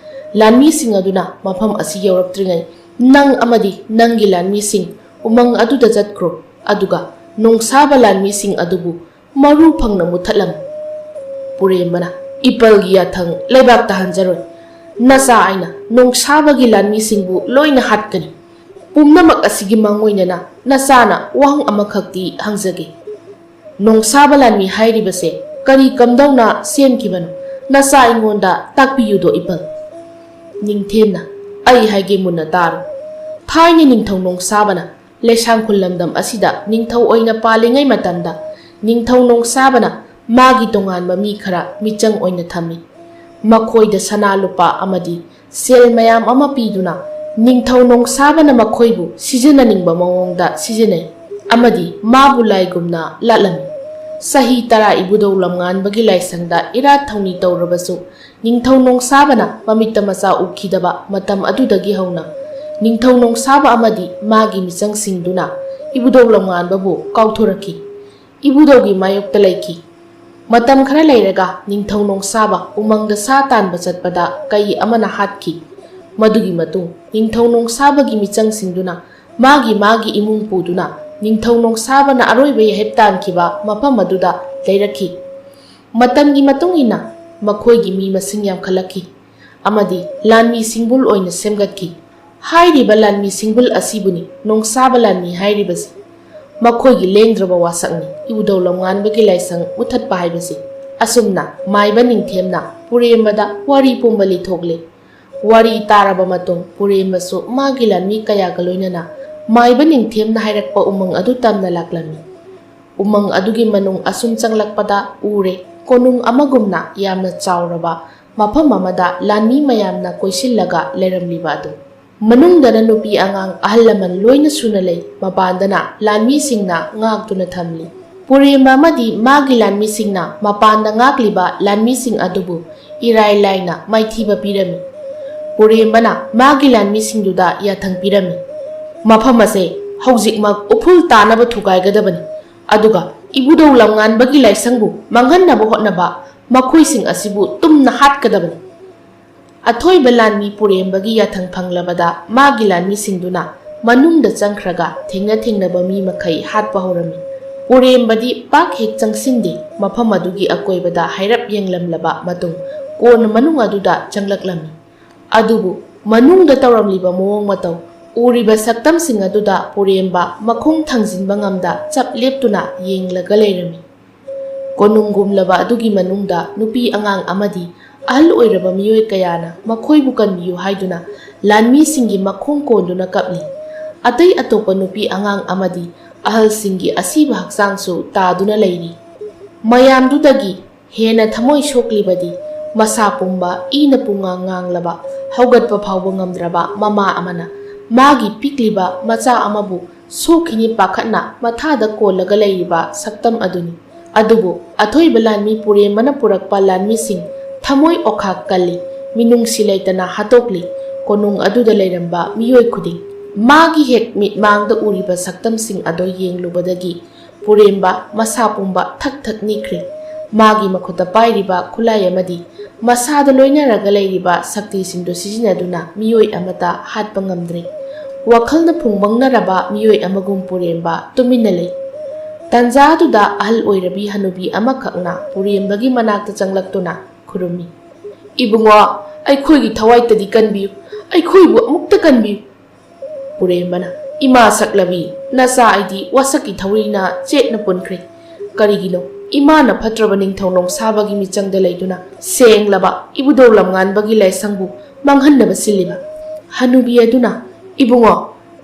ꯂꯥꯟꯃꯤꯁꯤꯡ ꯑꯗꯨꯅ ꯃꯐꯝ ꯑꯁꯤ ꯌꯧꯔꯛꯇ꯭ꯔꯤꯉꯩ ꯅꯪ ꯑꯃꯗꯤ ꯅꯪꯒꯤ ꯂꯥꯟꯃꯤꯁꯤꯡ ꯎꯃꯪ ꯑꯗꯨꯗ ꯆꯠꯈ꯭ꯔꯣ, ꯑꯗꯨꯒ ꯅꯣꯡꯁꯥꯕ ꯂꯥꯟꯃꯤꯁꯤꯡ ꯑꯗꯨꯕꯨ ꯃꯔꯨ ꯐꯪꯅ ꯃꯨꯊꯠꯂꯝꯃꯨ꯫" ꯄꯨꯔꯦꯝꯕꯅ, "ꯏꯄꯜꯒꯤ ꯌꯥꯊꯪ ꯂꯩꯕꯥꯛꯇ ꯍꯟꯖꯔꯣꯏ꯫ ꯅꯆꯥ ꯑꯩꯅ ꯅꯣꯡꯁꯥꯕꯒꯤ ꯂꯥꯟꯃꯤꯁꯤꯡꯕꯨ ꯂꯣꯏꯅ ꯍꯥꯠꯀꯅꯤ꯫ ꯄꯨꯝꯅꯃꯛ ꯑꯁꯤꯒꯤ ꯃꯥꯡꯑꯣꯏꯅꯅ ꯅꯆꯥꯅ ꯋꯥꯍꯪ ꯑꯃꯈꯛꯇꯤ ꯍꯪꯖꯒꯦ꯫ ꯅꯣꯡꯁꯥꯕ ꯂꯥꯟꯃꯤ ꯍꯥꯏꯔꯤꯕꯁꯦ ꯀꯔꯤ ꯀꯝꯗꯧꯅ ꯁꯦꯝꯈꯤꯕꯅꯣ? ꯅꯆꯥ ꯑꯩꯉꯣꯟꯗ ꯇꯥꯛꯄꯤꯌꯨꯗꯣ ꯏꯄꯜ꯫" ꯅꯤꯡꯊꯦꯝꯅ, "ꯑꯩ ꯍꯥꯏꯒꯦ ꯃꯨꯟꯅ ꯇꯥꯔꯣ꯫ ꯊꯥꯏꯅ ꯅꯤꯡꯊꯧ ꯅꯣꯡꯁꯥꯕꯅ ꯂꯩꯁꯥꯡꯈꯨꯜ ꯂꯝꯗꯝ ꯑꯁꯤꯗ ꯅꯤꯡꯊꯧ ꯑꯣꯏꯅ ꯄꯥꯜꯂꯤꯉꯩ ꯃꯇꯝꯗ ꯅꯤꯡꯊꯧ ꯅꯣꯡꯁꯥꯕꯅ ꯃꯥꯒꯤ ꯇꯣꯉꯥꯟꯕ ꯃꯤ ꯈꯔ ꯃꯤꯆꯪ ꯑꯣꯏꯅ ꯊꯝꯃꯤ꯫ ꯃꯈꯣꯏꯗ ꯁꯅꯥ ꯂꯨꯄꯥ ꯑꯃꯗꯤ ꯁꯦꯜ ꯃꯌꯥꯝ ꯑꯃ ꯄꯤꯗꯨꯅ ꯅꯤꯡꯊꯧ ꯅꯣꯡꯁꯥꯕꯅ ꯃꯈꯣꯏꯕꯨ ꯁꯤꯖꯤꯟꯅꯅꯤꯡꯕ ꯃꯑꯣꯡꯗ ꯁꯤꯖꯤꯟꯅꯩ ꯑꯃꯗꯤ ꯃꯥꯕꯨ ꯂꯥꯏꯒꯨꯝꯅ ꯂꯥꯠꯂꯝꯃꯤ꯫ ꯆꯍꯤ ꯇꯔꯥ ꯏꯕꯨꯙꯧ ꯂꯝꯉꯥꯟꯕꯒꯤ ꯂꯥꯏꯁꯪꯗ ꯏꯔꯥꯠ ꯊꯧꯅꯤ ꯇꯧꯔꯕꯁꯨ ꯅꯤꯡꯊꯧ ꯅꯣꯡꯁꯥꯕꯅ ꯃꯃꯤꯠꯇ ꯃꯆꯥ ꯎꯈꯤꯗꯕ ꯃꯇꯝ ꯑꯗꯨꯗꯒꯤ ꯍꯧꯅ ꯅꯤꯡꯊꯧ ꯅꯣꯡꯁꯥꯕ ꯑꯃꯗꯤ ꯃꯥꯒꯤ ꯃꯤꯆꯪꯁꯤꯡꯗꯨꯅ ꯏꯕꯨꯙꯧ ꯂꯝꯉꯥꯟꯕꯕꯨ ꯀꯥꯎꯊꯣꯔꯛꯈꯤ꯫ ꯏꯕꯨꯙꯧꯒꯤ ꯃꯥꯌꯣꯛꯇ ꯂꯩꯈꯤ꯫ ꯃꯇꯝ ꯈꯔ ꯂꯩꯔꯒ ꯅꯤꯡꯊꯧ ꯅꯣꯡꯁꯥꯕ ꯎꯃꯪꯗ ꯁꯥ ꯇꯥꯟꯕ ꯆꯠꯄꯗ ꯀꯩ ꯑꯃꯅ ꯍꯥꯠꯈꯤ꯫ ꯃꯗꯨꯒꯤ ꯃꯇꯨꯡ ꯅꯤꯡꯊꯧ ꯅꯣꯡꯁꯥꯕꯒꯤ ꯃꯤꯆꯪꯁꯤꯡꯗꯨꯅ ꯃꯥꯒꯤ ꯃꯥꯒꯤ ꯏꯃꯨꯡ ꯄꯨꯗꯨꯅ ꯅꯤꯡꯊꯧ ꯅꯣꯡꯁꯥꯕꯅ ꯑꯔꯣꯏꯕ ꯌꯥꯍꯦꯞ ꯇꯥꯟꯈꯤꯕ ꯃꯐꯝ ꯑꯗꯨꯗ ꯂꯩꯔꯛꯈꯤ꯫ ꯃꯇꯝꯒꯤ ꯃꯇꯨꯡ ꯏꯟꯅ ꯃꯈꯣꯏꯒꯤ ꯃꯤ ꯃꯁꯤꯡ ꯌꯥꯝꯈꯠꯂꯛꯈꯤ ꯑꯃꯗꯤ ꯂꯥꯟꯃꯤ ꯁꯤꯡꯕꯨꯜ ꯑꯣꯏꯅ ꯁꯦꯝꯒꯠꯈꯤ꯫ ꯍꯥꯏꯔꯤꯕ ꯂꯥꯟꯃꯤ ꯁꯤꯡꯕꯨꯜ ꯑꯁꯤꯕꯨꯅꯤ ꯅꯣꯡꯁꯥꯕ ꯂꯥꯟꯃꯤ ꯍꯥꯏꯔꯤꯕꯁꯤ꯫ ꯃꯈꯣꯏꯒꯤ ꯂꯦꯡꯗ꯭ꯔꯕ ꯋꯥꯁꯛꯅꯤ ꯏꯕꯨꯙꯧ ꯂꯝꯉꯥꯟꯕꯒꯤ ꯂꯥꯏꯁꯪ ꯃꯨꯊꯠꯄ ꯍꯥꯏꯕꯁꯤ꯫ ꯑꯁꯨꯝꯅ ꯃꯥꯏꯕ ꯅꯤꯡꯊꯦꯝꯅ ꯄꯨꯔꯦꯝꯕꯗ ꯋꯥꯔꯤ ꯄꯨꯝꯕ ꯂꯤꯊꯣꯛꯂꯦ꯫ ꯋꯥꯔꯤ ꯇꯥꯔꯕ ꯃꯇꯨꯡ ꯄꯨꯔꯦꯝꯕꯁꯨ ꯃꯥꯒꯤ ꯂꯥꯟꯃꯤ ꯀꯌꯥꯒ ꯂꯣꯏꯅꯅ ꯃꯥꯏꯕ ꯅꯤꯡꯊꯦꯝꯅ ꯍꯥꯏꯔꯛꯄ ꯎꯃꯪ ꯑꯗꯨ ꯇꯝꯅ ꯂꯥꯛꯂꯝꯃꯤ꯫ ꯎꯃꯪ ꯑꯗꯨꯒꯤ ꯃꯅꯨꯡ ꯑꯁꯨꯝ ꯆꯪꯂꯛꯄꯗ ꯎꯔꯦ, ꯀꯣꯅꯨꯡ ꯑꯃꯒꯨꯝꯅ ꯌꯥꯝꯅ ꯆꯥꯎꯔꯕ ꯃꯐꯝ ꯑꯃꯗ ꯂꯥꯟꯃꯤ ꯃꯌꯥꯝꯅ ꯀꯣꯏꯁꯤꯜꯂꯒ ꯂꯩꯔꯝꯂꯤꯕ ꯑꯗꯨ꯫ ꯃꯅꯨꯡꯗꯅ ꯅꯨꯄꯤ ꯑꯉꯥꯡ ꯑꯍꯜ ꯂꯃꯟ ꯂꯣꯏꯅ ꯁꯨꯅ ꯂꯩ, ꯃꯄꯥꯟꯗꯅ ꯂꯥꯟꯃꯤꯁꯤꯡꯅ ꯉꯥꯛꯇꯨꯅ ꯊꯝꯂꯤ꯫ ꯄꯨꯔꯦꯝꯕ ꯑꯃꯗꯤ ꯃꯥꯒꯤ ꯂꯥꯟꯃꯤꯁꯤꯡꯅ ꯃꯄꯥꯟꯗ ꯉꯥꯛꯂꯤꯕ ꯂꯥꯟꯃꯤꯁꯤꯡ ꯑꯗꯨꯕꯨ ꯏꯔꯥꯏ ꯂꯥꯏꯅ ꯃꯥꯏꯊꯤꯕ ꯄꯤꯔꯝꯃꯤ꯫ ꯄꯨꯔꯦꯝꯕꯅ ꯃꯥꯒꯤ ꯂꯥꯟꯃꯤꯁꯤꯡꯗꯨꯗ ꯌꯥꯊꯪ ꯄꯤꯔꯝꯃꯤ, "ꯃꯐꯝ ꯑꯁꯦ ꯍꯧꯖꯤꯛꯃꯛ ꯎꯐꯨꯜ ꯇꯥꯅꯕ ꯊꯨꯒꯥꯏꯒꯗꯕꯅꯤ, ꯑꯗꯨꯒ ꯏꯕꯨꯙꯧ ꯂꯝꯉꯥꯟꯕꯒꯤ ꯂꯥꯏꯁꯪꯕꯨ ꯃꯥꯡꯍꯟꯅꯕ ꯍꯣꯠꯅꯕ ꯃꯈꯣꯏꯁꯤꯡ ꯑꯁꯤꯕꯨ ꯇꯨꯝꯅ ꯍꯥꯠꯀꯗꯕꯅꯤ"꯫ ꯑꯊꯣꯏꯕ ꯂꯥꯟꯃꯤ ꯄꯨꯔꯦꯝꯕꯒꯤ ꯌꯥꯊꯪ ꯐꯪꯂꯕꯗ ꯃꯥꯒꯤ ꯂꯥꯟꯃꯤꯁꯤꯡꯗꯨꯅ ꯃꯅꯨꯡꯗ ꯆꯪꯈ꯭ꯔꯒ ꯊꯦꯡꯅ ꯊꯦꯡꯅꯕ ꯃꯤ ꯃꯈꯩ ꯍꯥꯠꯄ ꯍꯧꯔꯝꯃꯤ꯫ ꯄꯨꯔꯦꯝꯕꯗꯤ ꯄꯥꯛ ꯍꯦꯛ ꯆꯪꯁꯤꯟꯗꯦ, ꯃꯐꯝ ꯑꯗꯨꯒꯤ ꯑꯀꯣꯏꯕꯗ ꯍꯥꯏꯔꯞ ꯌꯦꯡꯂꯝꯂꯕ ꯃꯇꯨꯡ ꯀꯣꯟꯅ ꯃꯅꯨꯡ ꯑꯗꯨꯗ ꯆꯪꯂꯛꯂꯝꯃꯤ꯫ ꯑꯗꯨꯕꯨ ꯃꯅꯨꯡꯗ ꯇꯧꯔꯝꯂꯤꯕ ꯃꯑꯣꯡ ꯃꯇꯧ, ꯎꯔꯤꯕ ꯁꯛꯇꯝꯁꯤꯡ ꯑꯗꯨꯗ ꯄꯨꯔꯦꯝꯕ ꯃꯈꯣꯡ ꯊꯥꯡꯖꯤꯟꯕ ꯉꯝꯗ ꯆꯞ ꯂꯦꯞꯇꯨꯅ ꯌꯦꯡꯂꯒ ꯂꯩꯔꯝꯃꯤ꯫ ꯀꯣꯅꯨꯡꯒꯨꯝꯂꯕ ꯑꯗꯨꯒꯤ ꯃꯅꯨꯡꯗ ꯅꯨꯄꯤ ꯑꯉꯥꯡ ꯑꯃꯗꯤ ꯑꯍꯜ ꯑꯣꯏꯔꯕ ꯃꯤꯑꯣꯏ ꯀꯌꯥꯅ ꯃꯈꯣꯏꯕꯨ ꯀꯟꯕꯤꯌꯨ ꯍꯥꯏꯗꯨꯅ ꯂꯥꯟꯃꯤꯁꯤꯡꯒꯤ ꯃꯈꯣꯡ ꯀꯣꯟꯗꯨꯅ ꯀꯞꯂꯤ꯫ ꯑꯇꯩ ꯑꯇꯣꯞꯄ ꯅꯨꯄꯤ ꯑꯉꯥꯡ ꯑꯃꯗꯤ ꯑꯍꯜꯁꯤꯡꯒꯤ ꯑꯁꯤꯕ ꯍꯛꯆꯥꯡꯁꯨ ꯇꯥꯗꯨꯅ ꯂꯩꯔꯤ꯫ ꯃꯌꯥꯝꯗꯨꯗꯒꯤ ꯍꯦꯟꯅ ꯊꯃꯣꯏ ꯁꯣꯛꯂꯤꯕꯗꯤ ꯃꯁꯥ ꯄꯨꯝꯕ ꯏꯅ ꯄꯨꯡꯉꯥꯡ ꯉꯥꯡꯂꯕ, ꯍꯧꯒꯠꯄ ꯐꯥꯎꯕ ꯉꯝꯗ꯭ꯔꯕ ꯃꯃꯥ ꯑꯃꯅ ꯃꯥꯒꯤ ꯄꯤꯛꯂꯤꯕ ꯃꯆꯥ ꯑꯃꯕꯨ ꯁꯣꯛꯈꯤꯅꯤ ꯄꯥꯈꯠꯅ ꯃꯊꯥꯗ ꯀꯣꯜꯂꯒ ꯂꯩꯔꯤꯕ ꯁꯛꯇꯝ ꯑꯗꯨꯅꯤ꯫ ꯑꯗꯨꯕꯨ ꯑꯊꯣꯏꯕ ꯂꯥꯟꯃꯤ ꯄꯨꯔꯦꯝꯕꯅ ꯄꯨꯔꯛꯄ ꯂꯥꯟꯃꯤꯁꯤꯡ ꯊꯃꯣꯏ ꯑꯣꯈꯥꯛ ꯀꯜꯂꯤ, ꯃꯤꯅꯨꯡꯁꯤ ꯂꯩꯇꯅ ꯍꯥꯠꯇꯣꯛꯂꯤ꯫ ꯀꯣꯅꯨꯡ ꯑꯗꯨꯗ ꯂꯩꯔꯝꯕ ꯃꯤꯑꯣꯏ ꯈꯨꯗꯤꯡ ꯃꯥꯒꯤ ꯍꯦꯛ ꯃꯤꯠꯃꯥꯡꯗ ꯎꯔꯤꯕ ꯁꯛꯇꯝꯁꯤꯡ ꯑꯗꯨ ꯌꯦꯡꯂꯨꯕꯗꯒꯤ ꯄꯨꯔꯦꯝꯕ ꯃꯁꯥ ꯄꯨꯝꯕ ꯊꯛ ꯊꯛ ꯅꯤꯛꯈ꯭ꯔꯦ꯫ ꯃꯥꯒꯤ ꯃꯈꯨꯠꯇ ꯄꯥꯏꯔꯤꯕ ꯈꯨꯠꯂꯥꯏ ꯑꯃꯗꯤ ꯃꯁꯥꯗ ꯂꯣꯏꯅꯔꯒ ꯂꯩꯔꯤꯕ ꯁꯛꯇꯤꯁꯤꯡꯗꯨ ꯁꯤꯖꯤꯟꯅꯗꯨꯅ ꯃꯤꯑꯣꯏ ꯑꯃꯠꯇ ꯍꯥꯠꯄ ꯉꯝꯗ꯭ꯔꯦ꯫ ꯋꯥꯈꯜꯅ ꯐꯨꯡꯕꯪꯅꯔꯕ ꯃꯤꯑꯣꯏ ꯑꯃꯒꯨꯝ ꯄꯨꯔꯦꯝꯕ ꯇꯨꯃꯤꯟꯅ ꯂꯩ꯫ ꯇꯥꯟꯖꯥꯗꯨꯗ ꯑꯍꯜ ꯑꯣꯏꯔꯕꯤ ꯍꯅꯨꯕꯤ ꯑꯃꯈꯛꯅ ꯄꯨꯔꯦꯝꯕꯒꯤ ꯃꯅꯥꯛꯇ ꯆꯪꯂꯛꯇꯨꯅ ꯈꯨꯔꯨꯝꯃꯤ꯫ "ꯏꯕꯨꯡꯉꯣ, ꯑꯩꯈꯣꯏꯒꯤ ꯊꯋꯥꯏꯇꯗꯤ ꯀꯟꯕꯤꯌꯨ꯫ ꯑꯩꯈꯣꯏꯕꯨ ꯑꯃꯨꯛꯇ ꯀꯟꯕꯤꯌꯨ꯫ ꯄꯨꯔꯦꯝꯕꯅ, "ꯏꯃꯥ ꯁꯛꯂꯕꯤ, ꯅꯆꯥ ꯑꯩꯗꯤ ꯋꯥꯁꯛꯀꯤ ꯊꯧꯔꯤꯅ ꯆꯦꯠꯅ ꯄꯨꯟꯈ꯭ꯔꯦ꯫ ꯀꯔꯤꯒꯤꯅꯣ ꯏꯃꯥꯅ ꯐꯠꯇ꯭ꯔꯕ ꯅꯤꯡꯊꯧ ꯅꯣꯡꯁꯥꯕꯒꯤ ꯃꯤꯆꯪꯗ ꯂꯩꯗꯨꯅ ꯁꯦꯡꯂꯕ ꯏꯕꯨꯙꯧ ꯂꯝꯉꯥꯟꯕꯒꯤ ꯂꯥꯏꯁꯪꯕꯨ ꯃꯥꯡꯍꯟꯅꯕ ꯁꯤꯜꯂꯤꯕ?" ꯍꯅꯨꯕꯤ ꯑꯗꯨꯅ, "ꯏꯕꯨꯡꯉꯣ,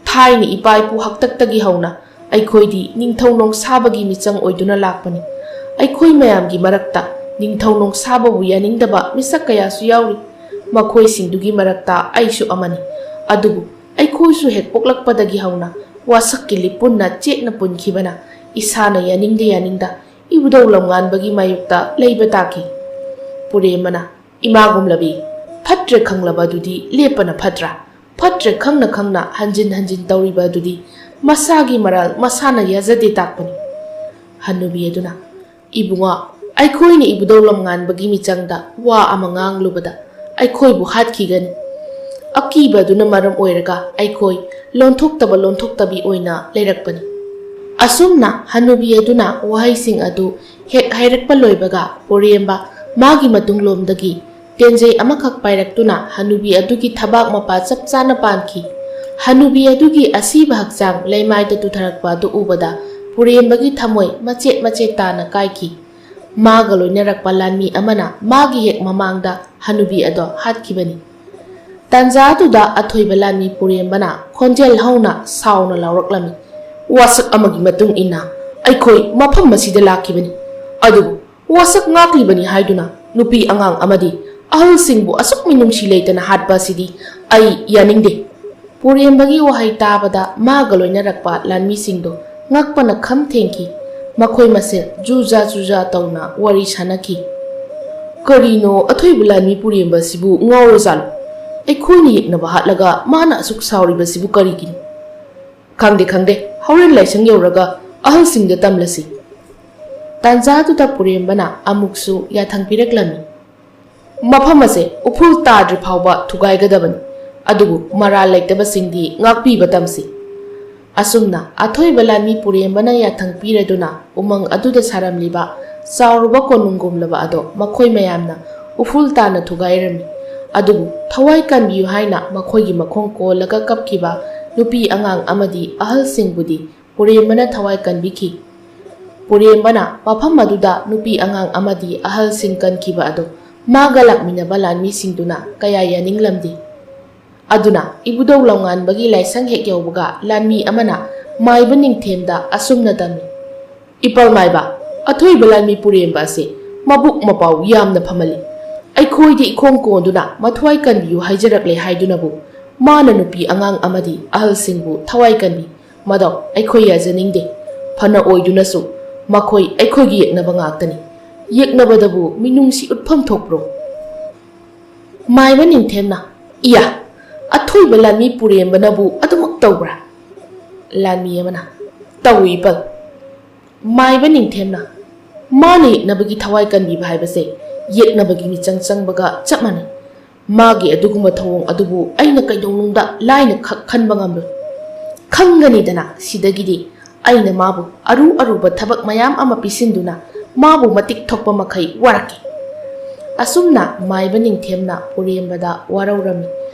ꯊꯥꯏꯅ ꯏꯄꯥ ꯏꯄꯨ ꯍꯥꯛꯇꯛꯇꯒꯤ ꯍꯧꯅ ꯑꯩꯈꯣꯏꯗꯤ ꯅꯤꯡꯊꯧ ꯅꯣꯡꯁꯥꯕꯒꯤ ꯃꯤꯆꯪ ꯑꯣꯏꯗꯨꯅ ꯂꯥꯛꯄꯅꯤ꯫ ꯑꯩꯈꯣꯏ ꯃꯌꯥꯝꯒꯤ ꯃꯔꯛꯇ ꯅꯤꯡꯊꯧ ꯅꯣꯡꯁꯥꯕꯕꯨ ꯌꯥꯅꯤꯡꯗꯕ ꯃꯤꯁꯛ ꯀꯌꯥꯁꯨ ꯌꯥꯎꯔꯤ꯫ ꯃꯈꯣꯏꯁꯤꯡꯗꯨꯒꯤ ꯃꯔꯛꯇ ꯑꯩꯁꯨ ꯑꯃꯅꯤ꯫ ꯑꯗꯨꯕꯨ ꯑꯩꯈꯣꯏꯁꯨ ꯍꯦꯛ ꯄꯣꯛꯂꯛꯄꯗꯒꯤ ꯍꯧꯅ ꯋꯥꯁꯛꯀꯤ ꯂꯤꯄꯨꯟꯅ ꯆꯦꯠꯅ ꯄꯨꯟꯈꯤꯕꯅ ꯏꯁꯥꯅ ꯌꯥꯅꯤꯡꯗ ꯌꯥꯅꯤꯡꯗ ꯏꯕꯨꯙꯧ ꯂꯝꯉꯥꯟꯕꯒꯤ ꯃꯥꯌꯣꯛꯇ ꯂꯩꯕ ꯇꯥꯈꯤ꯫" ꯄꯨꯔꯦꯝꯕꯅ, "ꯏꯃꯥꯒꯨꯝꯂꯕꯤ, ꯐꯠꯇ꯭ꯔꯦ ꯈꯪꯂꯕ ꯑꯗꯨꯗꯤ ꯂꯦꯞꯄꯅ ꯐꯠꯇ꯭ꯔꯥ? ꯐꯠꯇ꯭ꯔꯦ ꯈꯪꯅ ꯈꯪꯅ ꯍꯟꯖꯤꯟ ꯍꯟꯖꯤꯟ ꯇꯧꯔꯤꯕ ꯑꯗꯨꯗꯤ ꯃꯁꯥꯒꯤ ꯃꯔꯥꯜ ꯃꯁꯥꯅ ꯌꯥꯖꯗꯦ ꯇꯥꯛꯄꯅꯤ꯫" ꯍꯅꯨꯕꯤ ꯑꯗꯨꯅ, "ꯏꯕꯨꯡꯉꯣ, ꯑꯩꯈꯣꯏꯅ ꯏꯕꯨꯙꯧ ꯂꯝꯉꯥꯟꯕꯒꯤ ꯃꯤꯆꯪꯗ ꯋꯥ ꯑꯃ ꯉꯥꯡꯂꯨꯕꯗ ꯑꯩꯈꯣꯏꯕꯨ ꯍꯥꯠꯈꯤꯒꯅꯤ꯫ ꯑꯀꯤꯕ ꯑꯗꯨꯅ ꯃꯔꯝ ꯑꯣꯏꯔꯒ ꯑꯩꯈꯣꯏ ꯂꯣꯟꯊꯣꯛꯇꯕ ꯂꯣꯟꯊꯣꯛꯇꯕꯤ ꯑꯣꯏꯅ ꯂꯩꯔꯛꯄꯅꯤ꯫" ꯑꯁꯨꯝꯅ ꯍꯅꯨꯕꯤ ꯑꯗꯨꯅ ꯋꯥꯍꯩꯁꯤꯡ ꯑꯗꯨ ꯍꯦꯛ ꯍꯥꯏꯔꯛꯄ ꯂꯣꯏꯕꯒ ꯄꯣꯔꯦꯝꯕ ꯃꯥꯒꯤ ꯃꯇꯨꯡꯂꯣꯝꯗꯒꯤ ꯇꯦꯟꯖꯩ ꯑꯃꯈꯛ ꯄꯥꯏꯔꯛꯇꯨꯅ ꯍꯅꯨꯕꯤ ꯑꯗꯨꯒꯤ ꯊꯕꯥꯛ ꯃꯄꯥ ꯆꯞ ꯆꯥꯅ ꯄꯥꯟꯈꯤ꯫ ꯍꯅꯨꯕꯤ ꯑꯗꯨꯒꯤ ꯑꯁꯤꯕ ꯍꯛꯆꯥꯡ ꯂꯩꯃꯥꯏꯗ ꯇꯨꯊꯔꯛꯄ ꯑꯗꯨ ꯎꯕꯗ ꯄꯨꯔꯦꯝꯕꯒꯤ ꯊꯃꯣꯏ ꯃꯆꯦꯠ ꯃꯆꯦꯠ ꯇꯥꯅ ꯀꯥꯏꯈꯤ꯫ ꯃꯥꯒ ꯂꯣꯏꯅꯔꯛꯄ ꯂꯥꯟꯃꯤ ꯑꯃꯅ ꯃꯥꯒꯤ ꯍꯦꯛ ꯃꯃꯥꯡꯗ ꯍꯅꯨꯕꯤ ꯑꯗꯣ ꯍꯥꯠꯈꯤꯕꯅꯤ꯫ ꯇꯥꯟꯖꯥꯗꯨꯗ ꯑꯊꯣꯏꯕ ꯂꯥꯟꯃꯤ ꯄꯨꯔꯦꯝꯕꯅ ꯈꯣꯟꯖꯦꯜ ꯍꯧꯅ ꯁꯥꯎꯅ ꯂꯥꯎꯔꯛꯂꯝꯃꯤ, "ꯋꯥꯁꯛ ꯑꯃꯒꯤ ꯃꯇꯨꯡ ꯏꯟꯅ ꯑꯩꯈꯣꯏ ꯃꯐꯝ ꯑꯁꯤꯗ ꯂꯥꯛꯈꯤꯕꯅꯤ, ꯑꯗꯨꯕꯨ ꯋꯥꯁꯛ ꯉꯥꯛꯂꯤꯕꯅꯤ ꯍꯥꯏꯗꯨꯅ ꯅꯨꯄꯤ ꯑꯉꯥꯡ ꯑꯃꯗꯤ ꯑꯍꯜꯁꯤꯡꯕꯨ ꯑꯁꯨꯛ ꯃꯤꯅꯨꯡꯁꯤ ꯂꯩꯇꯅ ꯍꯥꯠꯄ ꯑꯁꯤꯗꯤ ꯑꯩ ꯌꯥꯅꯤꯡꯗꯦ꯫" ꯄꯨꯔꯦꯝꯕꯒꯤ ꯋꯥꯍꯩ ꯇꯥꯕꯗ ꯃꯥꯒ ꯂꯣꯏꯅꯔꯛꯄ ꯂꯥꯟꯃꯤꯁꯤꯡꯗꯣ ꯉꯛꯄꯅ ꯈꯝ ꯊꯦꯡꯈꯤ꯫ ꯃꯈꯣꯏ ꯃꯁꯦꯜ ꯖꯨꯖꯥ ꯖꯨꯖꯥ ꯇꯧꯅ ꯋꯥꯔꯤ ꯁꯥꯅꯈꯤ꯫ "ꯀꯔꯤꯅꯣ ꯑꯊꯣꯏꯕ ꯂꯥꯟꯃꯤ ꯄꯨꯔꯦꯝꯕ ꯑꯁꯤꯕꯨ ꯉꯥꯎꯔꯖꯥꯠꯂꯣ? ꯑꯩꯈꯣꯏꯅ ꯌꯦꯛꯅꯕ ꯍꯥꯠꯂꯒ ꯃꯥꯅ ꯑꯁꯨꯛ ꯁꯥꯎꯔꯤꯕꯁꯤꯕꯨ ꯀꯔꯤꯒꯤꯅꯣ?" "ꯈꯪꯗꯦ, ꯈꯪꯗꯦ, ꯍꯣꯔꯦꯟ ꯂꯥꯏꯁꯪ ꯌꯧꯔꯒ ꯑꯍꯜꯁꯤꯡꯗ ꯇꯝꯂꯁꯤ꯫" ꯇꯥꯟꯖꯥꯗꯨꯗ ꯄꯨꯔꯦꯝꯕꯅ ꯑꯃꯨꯛꯁꯨ ꯌꯥꯊꯪ ꯄꯤꯔꯛꯂꯝꯃꯤ, "ꯃꯐꯝ ꯑꯁꯦ ꯎꯐꯨꯜ ꯇꯥꯗ꯭ꯔꯤ ꯐꯥꯎꯕ ꯊꯨꯒꯥꯏꯒꯗꯕꯅꯤ, ꯑꯗꯨꯕꯨ ꯃꯔꯥꯜ ꯂꯩꯇꯕꯁꯤꯡꯗꯤ ꯉꯥꯛꯄꯤꯕ ꯇꯝꯁꯤ꯫" ꯑꯁꯨꯝꯅ ꯑꯊꯣꯏꯕ ꯂꯥꯟꯃꯤ ꯄꯨꯔꯦꯝꯕꯅ ꯌꯥꯊꯪ ꯄꯤꯔꯗꯨꯅ ꯎꯃꯪ ꯑꯗꯨꯗ ꯁꯥꯔꯝꯂꯤꯕ ꯆꯥꯎꯔꯕ ꯀꯣꯅꯨꯡꯒꯨꯝꯂꯕ ꯑꯗꯣ ꯃꯈꯣꯏ ꯃꯌꯥꯝꯅ ꯎꯐꯨꯜ ꯇꯥꯅ ꯊꯨꯒꯥꯏꯔꯝꯃꯤ꯫ ꯑꯗꯨꯕꯨ ꯊꯋꯥꯏ ꯀꯟꯕꯤꯌꯨ ꯍꯥꯏꯅ ꯃꯈꯣꯏꯒꯤ ꯃꯈꯣꯡ ꯀꯣꯜꯂꯒ ꯀꯞꯈꯤꯕ ꯅꯨꯄꯤ ꯑꯉꯥꯡ ꯑꯃꯗꯤ ꯑꯍꯜꯁꯤꯡꯕꯨꯗꯤ ꯄꯨꯔꯦꯝꯕꯅ ꯊꯋꯥꯏ ꯀꯟꯕꯤꯈꯤ꯫ ꯄꯨꯔꯦꯝꯕꯅ ꯃꯐꯝ ꯑꯗꯨꯗ ꯅꯨꯄꯤ ꯑꯉꯥꯡ ꯑꯃꯗꯤ ꯑꯍꯜꯁꯤꯡ ꯀꯟꯈꯤꯕ ꯑꯗꯨ ꯃꯥꯒ ꯂꯥꯛꯃꯤꯟꯅꯕ ꯂꯥꯟꯃꯤꯁꯤꯡꯗꯨꯅ ꯀꯌꯥ ꯌꯥꯅꯤꯡꯂꯝꯗꯦ꯫ ꯑꯗꯨꯅ ꯏꯕꯨꯙꯧ ꯂꯝꯉꯥꯟꯕꯒꯤ ꯂꯥꯏꯁꯪ ꯍꯦꯛ ꯌꯧꯕꯒ ꯂꯥꯟꯃꯤ ꯑꯃꯅ ꯃꯥꯏꯕ ꯅꯤꯡꯊꯦꯝꯗ ꯑꯁꯨꯝꯅ ꯇꯝꯃꯤ, "ꯏꯄꯥꯜ ꯃꯥꯏꯕ, ꯑꯊꯣꯏꯕ ꯂꯥꯟꯃꯤ ꯄꯨꯔꯦꯝꯕ ꯑꯁꯤ ꯃꯕꯨꯛ ꯃꯄꯥꯎ ꯌꯥꯝꯅ ꯐꯃꯜꯂꯤ꯫ ꯑꯩꯈꯣꯏꯗꯤ ꯏꯈꯣꯡ ꯀꯣꯟꯗꯨꯅ ꯃꯊ꯭ꯋꯥꯏ ꯀꯟꯕꯤꯌꯨ ꯍꯥꯏꯖꯔꯛꯂꯦ ꯍꯥꯏꯗꯨꯅꯕꯨ ꯃꯥꯅ ꯅꯨꯄꯤ ꯑꯉꯥꯡ ꯑꯃꯗꯤ ꯑꯍꯜꯁꯤꯡꯕꯨ ꯊꯋꯥꯏ ꯀꯟꯕꯤ꯫ ꯃꯗꯣ ꯑꯩꯈꯣꯏ ꯌꯥꯖꯅꯤꯡꯗꯦ꯫ ꯐꯅ ꯑꯣꯏꯗꯨꯅꯁꯨ ꯃꯈꯣꯏ ꯑꯩꯈꯣꯏꯒꯤ ꯌꯦꯛꯅꯕ ꯉꯥꯛꯇꯅꯤ꯫ ꯌꯦꯛꯅꯕꯗꯕꯨ ꯃꯤꯅꯨꯡꯁꯤ ꯎꯠꯐꯝ ꯊꯣꯛꯄ꯭ꯔꯣ?" ꯃꯥꯏꯕ ꯅꯤꯡꯊꯦꯝꯅ, "ꯏꯌꯥ, ꯑꯊꯣꯏꯕ ꯂꯥꯟꯃꯤ ꯄꯨꯔꯦꯝꯕꯅꯕꯨ ꯑꯗꯨꯃꯛ ꯇꯧꯕ꯭ꯔꯥ?" ꯂꯥꯟꯃꯤ ꯑꯃꯅ, "ꯇꯧꯏ ꯏꯄꯥꯜ꯫" ꯃꯥꯏꯕ ꯅꯤꯡꯊꯦꯝꯅ, "ꯃꯥꯅ ꯌꯦꯛꯅꯕꯒꯤ ꯊꯋꯥꯏ ꯀꯟꯕꯤꯕ ꯍꯥꯏꯕꯁꯦ ꯌꯦꯛꯅꯕꯒꯤ ꯃꯤꯆꯪ ꯆꯪꯕꯒ ꯆꯞ ꯃꯥꯟꯅꯩ꯫ ꯃꯥꯒꯤ ꯑꯗꯨꯒꯨꯝꯕ ꯊꯧꯑꯣꯡ ꯑꯗꯨꯕꯨ ꯑꯩꯅ ꯀꯩꯗꯧꯅꯨꯡꯗ ꯂꯥꯏꯅ ꯈꯛ ꯈꯟꯕ ꯉꯝꯂꯣꯏ꯫ ꯈꯪꯒꯅꯤꯗꯅ, ꯁꯤꯗꯒꯤꯗꯤ ꯑꯩꯅ ꯃꯥꯕꯨ ꯑꯔꯨ ꯑꯔꯨꯕ ꯊꯕꯛ ꯃꯌꯥꯝ ꯑꯃ ꯄꯤꯁꯤꯟꯗꯨꯅ ꯃꯥꯕꯨ ꯃꯇꯤꯛ ꯊꯣꯛꯄ ꯃꯈꯩ ꯋꯥꯔꯛꯀꯦ꯫" ꯑꯁꯨꯝꯅ ꯃꯥꯏꯕ ꯅꯤꯡꯊꯦꯝꯅ ꯄꯨꯔꯦꯝꯕꯗ ꯋꯥꯔꯧꯔꯝꯃꯤ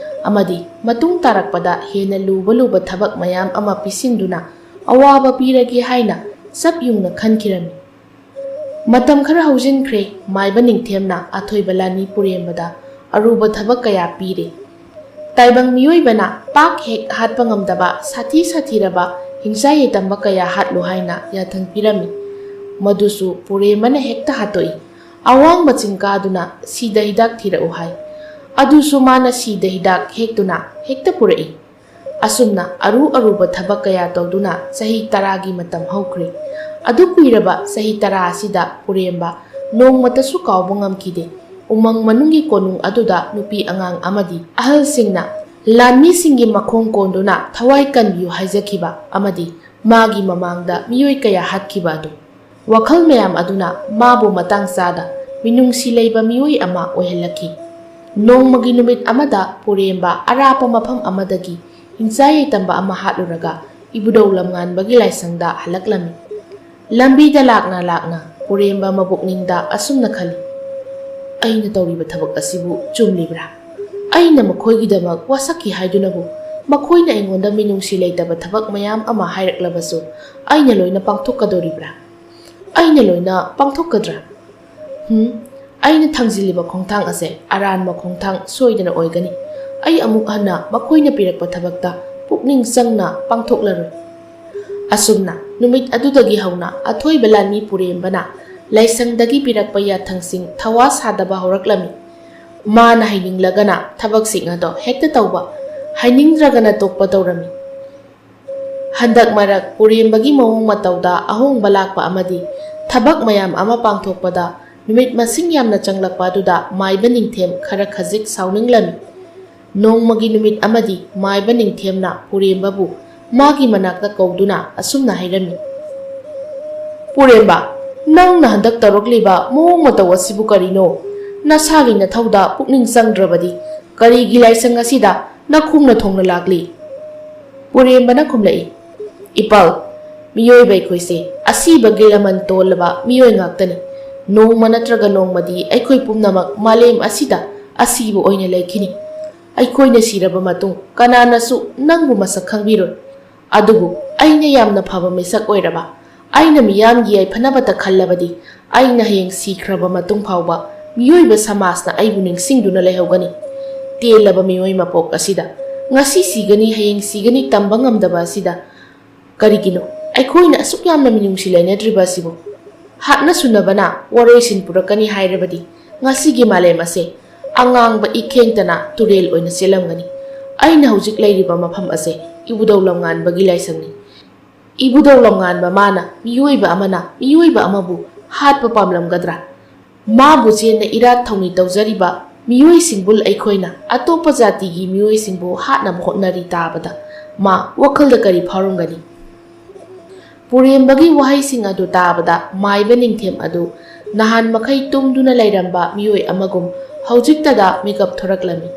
ꯑꯃꯗꯤ ꯃꯇꯨꯡ ꯇꯥꯔꯛꯄꯗ ꯍꯦꯟꯅ ꯂꯨꯕ ꯂꯨꯕ ꯊꯕꯛ ꯃꯌꯥꯝ ꯑꯃ ꯄꯤꯁꯤꯟꯗꯨꯅ ꯑꯋꯥꯕ ꯄꯤꯔꯒꯦ ꯍꯥꯏꯅ ꯆꯞ ꯌꯨꯡꯅ ꯈꯟꯈꯤꯔꯝꯃꯤ꯫ ꯃꯇꯝ ꯈꯔ ꯍꯧꯖꯤꯟꯈ꯭ꯔꯦ꯫ ꯃꯥꯏꯕ ꯅꯤꯡꯊꯦꯝꯅ ꯑꯊꯣꯏꯕ ꯂꯥꯟꯃꯤ ꯄꯨꯔꯦꯝꯕꯗ ꯑꯔꯨꯕ ꯊꯕꯛ ꯀꯌꯥ ꯄꯤꯔꯦ꯫ ꯇꯥꯏꯕꯪ ꯃꯤꯑꯣꯏꯕꯅ ꯄꯥꯛ ꯍꯦꯛ ꯍꯥꯠꯄ ꯉꯝꯗꯕ ꯁꯥꯊꯤ ꯁꯥꯊꯤꯔꯕ ꯍꯤꯡꯆꯥꯏ ꯌꯥꯏꯇꯝꯕ ꯀꯌꯥ ꯍꯥꯠꯂꯨ ꯍꯥꯏꯅ ꯌꯥꯊꯪ ꯄꯤꯔꯝꯃꯤ꯫ ꯃꯗꯨꯁꯨ ꯄꯨꯔꯦꯝꯕꯅ ꯍꯦꯛꯇ ꯍꯥꯠꯇꯣꯛꯏ꯫ ꯑꯋꯥꯡꯕ ꯆꯤꯡ ꯀꯥꯗꯨꯅ ꯁꯤꯗ ꯍꯤꯗꯥꯛ ꯊꯤꯔꯛꯎ ꯍꯥꯏ꯫ ꯑꯗꯨꯁꯨ ꯃꯥꯅ ꯁꯤꯗ ꯍꯤꯗꯥꯛ ꯍꯦꯛꯇꯨꯅ ꯍꯦꯛꯇ ꯄꯨꯔꯛꯏ꯫ ꯑꯁꯨꯝꯅ ꯑꯔꯨ ꯑꯔꯨꯕ ꯊꯕꯛ ꯀꯌꯥ ꯇꯧꯗꯨꯅ ꯆꯍꯤ ꯇꯔꯥꯒꯤ ꯃꯇꯝ ꯍꯧꯈ꯭ꯔꯦ꯫ ꯑꯗꯨ ꯀꯨꯏꯔꯕ ꯆꯍꯤ ꯇꯔꯥ ꯑꯁꯤꯗ ꯄꯨꯔꯦꯝꯕ ꯅꯣꯡꯃꯇꯁꯨ ꯀꯥꯎꯕ ꯉꯝꯈꯤꯗꯦ꯫ ꯎꯃꯪ ꯃꯅꯨꯡꯒꯤ ꯀꯣꯅꯨꯡ ꯑꯗꯨꯗ ꯅꯨꯄꯤ ꯑꯉꯥꯡ ꯑꯃꯗꯤ ꯑꯍꯜꯁꯤꯡꯅ ꯂꯥꯟꯃꯤꯁꯤꯡꯒꯤ ꯃꯈꯣꯡ ꯀꯣꯟꯗꯨꯅ ꯊꯋꯥꯏ ꯀꯟꯕꯤꯌꯨ ꯍꯥꯏꯖꯈꯤꯕ ꯑꯃꯗꯤ ꯃꯥꯒꯤ ꯃꯃꯥꯡꯗ ꯃꯤꯑꯣꯏ ꯀꯌꯥ ꯍꯥꯠꯈꯤꯕ ꯑꯗꯨ꯫ ꯋꯥꯈꯜ ꯃꯌꯥꯝ ꯑꯗꯨꯅ ꯃꯥꯕꯨ ꯃꯇꯥꯡ ꯆꯥꯗ ꯃꯤꯅꯨꯡꯁꯤ ꯂꯩꯕ ꯃꯤꯑꯣꯏ ꯑꯃ ꯑꯣꯏꯍꯜꯂꯛꯈꯤ꯫ ꯅꯣꯡꯃꯒꯤ ꯅꯨꯃꯤꯠ ꯑꯃꯗ ꯄꯨꯔꯦꯝꯕ ꯑꯔꯥꯞꯄ ꯃꯐꯝ ꯑꯃꯗꯒꯤ ꯍꯤꯡꯆꯥꯏ ꯌꯥꯏꯇꯝꯕ ꯑꯃ ꯍꯥꯠꯂꯨꯔꯒ ꯏꯕꯨꯙꯧ ꯂꯝꯉꯥꯟꯕꯒꯤ ꯂꯥꯏꯁꯪꯗ ꯍꯜꯂꯛꯂꯝꯃꯤ꯫ ꯂꯝꯕꯤꯗ ꯂꯥꯛꯅ ꯂꯥꯛꯅ ꯄꯨꯔꯦꯝꯕ ꯃꯕꯨꯛꯅꯤꯡꯗ ꯑꯁꯨꯝꯅ ꯈꯜꯂꯤ, "ꯑꯩꯅ ꯇꯧꯔꯤꯕ ꯊꯕꯛ ꯑꯁꯤꯕꯨ ꯆꯨꯝꯂꯤꯕ꯭ꯔꯥ?" ꯑꯩꯅ ꯃꯈꯣꯏꯒꯤꯗꯃꯛ ꯋꯥꯁꯛꯈꯤ ꯍꯥꯏꯗꯨꯅꯕꯨ ꯃꯈꯣꯏꯅ ꯑꯩꯉꯣꯟꯗ ꯃꯤꯅꯨꯡꯁꯤ ꯂꯩꯇꯕ ꯊꯕꯛ ꯃꯌꯥꯝ ꯑꯃ ꯍꯥꯏꯔꯛꯂꯕꯁꯨ ꯑꯩꯅ ꯂꯣꯏꯅ ꯄꯥꯡꯊꯣꯛꯀꯗꯧꯔꯤꯕ꯭ꯔꯥ? ꯑꯩꯅ ꯂꯣꯏꯅ ꯄꯥꯡꯊꯣꯛꯀꯗ꯭ꯔꯥ? ꯍꯨꯝ, ꯑꯩꯅ ꯊꯥꯡꯖꯤꯜꯂꯤꯕ ꯈꯣꯡꯊꯥꯡ ꯑꯁꯦ ꯑꯔꯥꯟꯕ ꯈꯣꯡꯊꯥꯡ ꯁꯣꯏꯗꯅ ꯑꯣꯏꯒꯅꯤ꯫ ꯑꯩ ꯑꯃꯨꯛ ꯍꯟꯅ ꯃꯈꯣꯏꯅ ꯄꯤꯔꯛꯄ ꯊꯕꯛꯇ ꯄꯨꯛꯅꯤꯡ ꯆꯪꯅ ꯄꯥꯡꯊꯣꯛꯂꯔꯣꯏ꯫ ꯑꯁꯨꯝꯅ ꯅꯨꯃꯤꯠ ꯑꯗꯨꯗꯒꯤ ꯍꯧꯅ ꯑꯊꯣꯏꯕ ꯂꯥꯟꯃꯤ ꯄꯨꯔꯦꯝꯕꯅ ꯂꯥꯏꯁꯪꯗꯒꯤ ꯄꯤꯔꯛꯄ ꯌꯥꯊꯪꯁꯤꯡ ꯊꯋꯥ ꯁꯥꯗꯕ ꯍꯧꯔꯛꯂꯝꯃꯤ꯫ ꯃꯥꯅ ꯍꯩꯅꯤꯡꯂꯒꯅ ꯊꯕꯛꯁꯤꯡ ꯑꯗꯣ ꯍꯦꯛꯇ ꯇꯧꯕ, ꯍꯩꯅꯤꯡꯗ꯭ꯔꯒꯅ ꯇꯣꯛꯄ ꯇꯧꯔꯝꯃꯤ꯫ ꯍꯟꯗꯛ ꯃꯔꯛ ꯄꯨꯔꯦꯝꯕꯒꯤ ꯃꯑꯣꯡ ꯃꯇꯧꯗ ꯑꯍꯣꯡꯕ ꯂꯥꯛꯄ ꯑꯃꯗꯤ ꯊꯕꯛ ꯃꯌꯥꯝ ꯑꯃ ꯄꯥꯡꯊꯣꯛꯄꯗ ꯅꯨꯃꯤꯠ ꯃꯁꯤꯡ ꯌꯥꯝꯅ ꯆꯪꯂꯛꯄ ꯑꯗꯨꯗ ꯃꯥꯏꯕ ꯅꯤꯡꯊꯦꯝ ꯈꯔ ꯈꯖꯤꯛ ꯁꯥꯎꯅꯤꯡꯂꯝꯃꯤ꯫ ꯅꯣꯡꯃꯒꯤ ꯅꯨꯃꯤꯠ ꯑꯃꯗꯤ ꯃꯥꯏꯕ ꯅꯤꯡꯊꯦꯝꯅ ꯄꯨꯔꯦꯝꯕꯕꯨ ꯃꯥꯒꯤ ꯃꯅꯥꯛꯇ ꯀꯧꯗꯨꯅ ꯑꯁꯨꯝꯅ ꯍꯥꯏꯔꯝꯃꯤ, "ꯄꯨꯔꯦꯝꯕ, ꯅꯪꯅ ꯍꯟꯗꯛ ꯇꯧꯔꯛꯂꯤꯕ ꯃꯑꯣꯡ ꯃꯇꯧ ꯑꯁꯤꯕꯨ ꯀꯔꯤꯅꯣ? ꯅꯁꯥꯒꯤ ꯅꯊꯧꯗ ꯄꯨꯛꯅꯤꯡ ꯆꯪꯗ꯭ꯔꯕꯗꯤ ꯀꯔꯤꯒꯤ ꯂꯥꯏꯁꯪ ꯑꯁꯤꯗ ꯅꯈꯣꯡꯅ ꯊꯣꯡꯅ ꯂꯥꯛꯂꯤ?" ꯄꯨꯔꯦꯝꯕꯅ ꯈꯨꯝꯂꯛꯏ, "ꯏꯄꯥꯜ, ꯃꯤꯑꯣꯏꯕ ꯑꯩꯈꯣꯏꯁꯦ ꯑꯁꯤꯕꯒꯤ ꯂꯃꯟ ꯇꯣꯜꯂꯕ ꯃꯤꯑꯣꯏ ꯉꯥꯛꯇꯅꯤ꯫ ꯅꯣꯡꯃ ꯅꯠꯇ꯭ꯔꯒ ꯅꯣꯡꯃꯗꯤ ꯑꯩꯈꯣꯏ ꯄꯨꯝꯅꯃꯛ ꯃꯥꯂꯦꯝ ꯑꯁꯤꯗ ꯑꯁꯤꯕ ꯑꯣꯏꯅ ꯂꯩꯈꯤꯅꯤ꯫ ꯑꯩꯈꯣꯏꯅ ꯁꯤꯔꯕ ꯃꯇꯨꯡ ꯀꯅꯥꯅꯁꯨ ꯅꯪꯕꯨ ꯃꯁꯛ ꯈꯪꯕꯤꯔꯣꯏ꯫ ꯑꯗꯨꯕꯨ ꯑꯩꯅ ꯌꯥꯝꯅ ꯐꯕ ꯃꯤꯁꯛ ꯑꯣꯏꯔꯕ, ꯑꯩꯅ ꯃꯤꯌꯥꯝꯒꯤ ꯌꯥꯏꯐꯅꯕꯇ ꯈꯜꯂꯕꯗꯤ ꯑꯩꯅ ꯍꯌꯦꯡ ꯁꯤꯈ꯭ꯔꯕ ꯃꯇꯨꯡ ꯐꯥꯎꯕ ꯃꯤꯑꯣꯏꯕ ꯁꯃꯥꯖꯅ ꯑꯩꯕꯨ ꯅꯤꯡꯁꯤꯡꯗꯨꯅ ꯂꯩꯍꯧꯒꯅꯤ꯫ ꯇꯦꯜꯂꯕ ꯃꯤꯑꯣꯏ ꯃꯄꯣꯛ ꯑꯁꯤꯗ ꯉꯁꯤ ꯁꯤꯒꯅꯤ, ꯍꯌꯦꯡ ꯁꯤꯒꯅꯤ ꯇꯝꯕ ꯉꯝꯗꯕ ꯑꯁꯤꯗ ꯀꯔꯤꯒꯤꯅꯣ ꯑꯩꯈꯣꯏꯅ ꯑꯁꯨꯛ ꯌꯥꯝꯅ ꯃꯤꯅꯨꯡꯁꯤ ꯂꯩꯅꯗ꯭ꯔꯤꯕ ꯑꯁꯤꯕꯨ? ꯍꯥꯠꯅ ꯁꯨꯅꯕꯅ ꯋꯥꯔꯣꯏꯁꯤꯟ ꯄꯨꯔꯛꯀꯅꯤ ꯍꯥꯏꯔꯕꯗꯤ ꯉꯁꯤꯒꯤ ꯃꯥꯂꯦꯝ ꯑꯁꯦ ꯑꯉꯥꯡꯕ ꯏꯈꯦꯡꯇꯅ ꯇꯨꯔꯦꯜ ꯑꯣꯏꯅ ꯆꯦꯜꯂꯝꯒꯅꯤ꯫ ꯑꯩꯅ ꯍꯧꯖꯤꯛ ꯂꯩꯔꯤꯕ ꯃꯐꯝ ꯑꯁꯦ ꯏꯕꯨꯙꯧ ꯂꯝꯉꯥꯟꯕꯒꯤ ꯂꯥꯏꯁꯪꯅꯤ꯫ ꯏꯕꯨꯙꯧ ꯂꯝꯉꯥꯟꯕ ꯃꯥꯅ ꯃꯤꯑꯣꯏꯕ ꯑꯃꯅ ꯃꯤꯑꯣꯏꯕ ꯑꯃꯕꯨ ꯍꯥꯠꯄ ꯄꯥꯝꯂꯝꯒꯗ꯭ꯔꯥ? ꯃꯥꯕꯨ ꯆꯦꯟꯅ ꯏꯔꯥꯠ ꯊꯧꯅꯤ ꯇꯧꯖꯔꯤꯕ ꯃꯤꯑꯣꯏꯁꯤꯡꯕꯨ ꯑꯩꯈꯣꯏꯅ ꯑꯇꯣꯞꯄ ꯖꯥꯇꯤꯒꯤ ꯃꯤꯑꯣꯏꯁꯤꯡꯕꯨ ꯍꯥꯠꯅꯕ ꯍꯣꯠꯅꯔꯤ ꯇꯥꯕꯗ ꯃꯥ ꯋꯥꯈꯜꯗ ꯀꯔꯤ ꯐꯥꯎꯔꯝꯒꯅꯤ?" ꯄꯨꯔꯦꯝꯕꯒꯤ ꯋꯥꯍꯩꯁꯤꯡ ꯑꯗꯨ ꯇꯥꯕꯗ ꯃꯥꯏꯕ ꯅꯤꯡꯊꯦꯝ ꯑꯗꯨ ꯅꯍꯥꯟ ꯃꯈꯩ ꯇꯨꯝꯗꯨꯅ ꯂꯩꯔꯝꯕ ꯃꯤꯑꯣꯏ ꯑꯃꯒꯨꯝ ꯍꯧꯖꯤꯛꯇꯗ ꯃꯤꯀꯞ ꯊꯣꯔꯛꯂꯝꯃꯤ꯫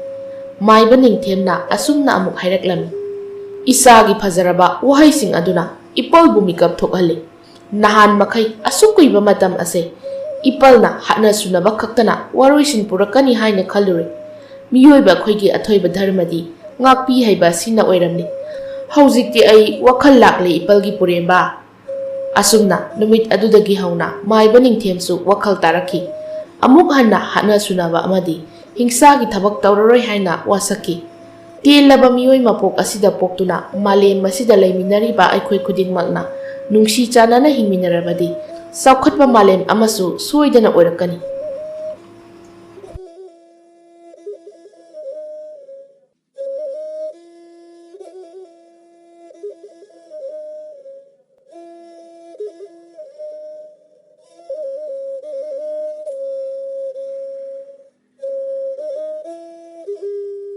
ꯃꯥꯏꯕ ꯅꯤꯡꯊꯦꯝꯅ ꯑꯁꯨꯝꯅ ꯑꯃꯨꯛ ꯍꯥꯏꯔꯛꯂꯝꯃꯤ, "ꯏꯆꯥꯒꯤ ꯐꯖꯔꯕ ꯋꯥꯍꯩꯁꯤꯡ ꯑꯗꯨꯅ ꯏꯄꯜꯕꯨ ꯃꯤꯀꯞ ꯊꯣꯛꯍꯜꯂꯤ꯫ ꯅꯍꯥꯟ ꯃꯈꯩ ꯑꯁꯨꯛ ꯀꯨꯏꯕ ꯃꯇꯝ ꯑꯁꯦ ꯏꯄꯜꯅ ꯍꯥꯠꯅ ꯁꯨꯅꯕ ꯈꯛꯇꯅ ꯋꯥꯔꯣꯏꯁꯤꯟ ꯄꯨꯔꯛꯀꯅꯤ ꯍꯥꯏꯅ ꯈꯜꯂꯨꯔꯦ꯫ ꯃꯤꯑꯣꯏꯕ ꯑꯩꯈꯣꯏꯒꯤ ꯑꯊꯣꯏꯕ ꯙꯔꯃꯗꯤ ꯉꯥꯛꯄꯤ ꯍꯩꯕ ꯑꯁꯤꯅ ꯑꯣꯏꯔꯝꯂꯤ꯫ ꯍꯧꯖꯤꯛꯇꯤ ꯑꯩ ꯋꯥꯈꯜ ꯂꯥꯛꯂꯦ ꯏꯄꯜꯒꯤ ꯄꯨꯔꯦꯝꯕ꯫ ꯑꯁꯨꯝꯅ ꯅꯨꯃꯤꯠ ꯑꯗꯨꯗꯒꯤ ꯍꯧꯅ ꯃꯥꯏꯕ ꯅꯤꯡꯊꯦꯝꯁꯨ ꯋꯥꯈꯜ ꯇꯥꯔꯛꯈꯤ꯫ ꯑꯃꯨꯛ ꯍꯟꯅ ꯍꯥꯠꯅ ꯁꯨꯅꯕ ꯑꯃꯗꯤ ꯍꯤꯡꯁꯥꯒꯤ ꯊꯕꯛ ꯇꯧꯔꯔꯣꯏ ꯍꯥꯏꯅ ꯋꯥꯁꯛꯈꯤ꯫ ꯇꯦꯜꯂꯕ ꯃꯤꯑꯣꯏ ꯃꯄꯣꯛ ꯑꯁꯤꯗ ꯄꯣꯛꯇꯨꯅ ꯃꯥꯂꯦꯝ ꯑꯁꯤꯗ ꯂꯩꯃꯤꯟꯅꯔꯤꯕ ꯑꯩꯈꯣꯏ ꯈꯨꯗꯤꯡꯃꯛꯅ ꯅꯨꯡꯁꯤ ꯆꯥꯟꯅꯅ ꯍꯤꯡꯃꯤꯟꯅꯔꯕꯗꯤ ꯆꯥꯎꯈꯠꯄ ꯃꯥꯂꯦꯝ ꯑꯃꯁꯨ ꯁꯣꯏꯗꯅ ꯑꯣꯏꯔꯛꯀꯅꯤ꯫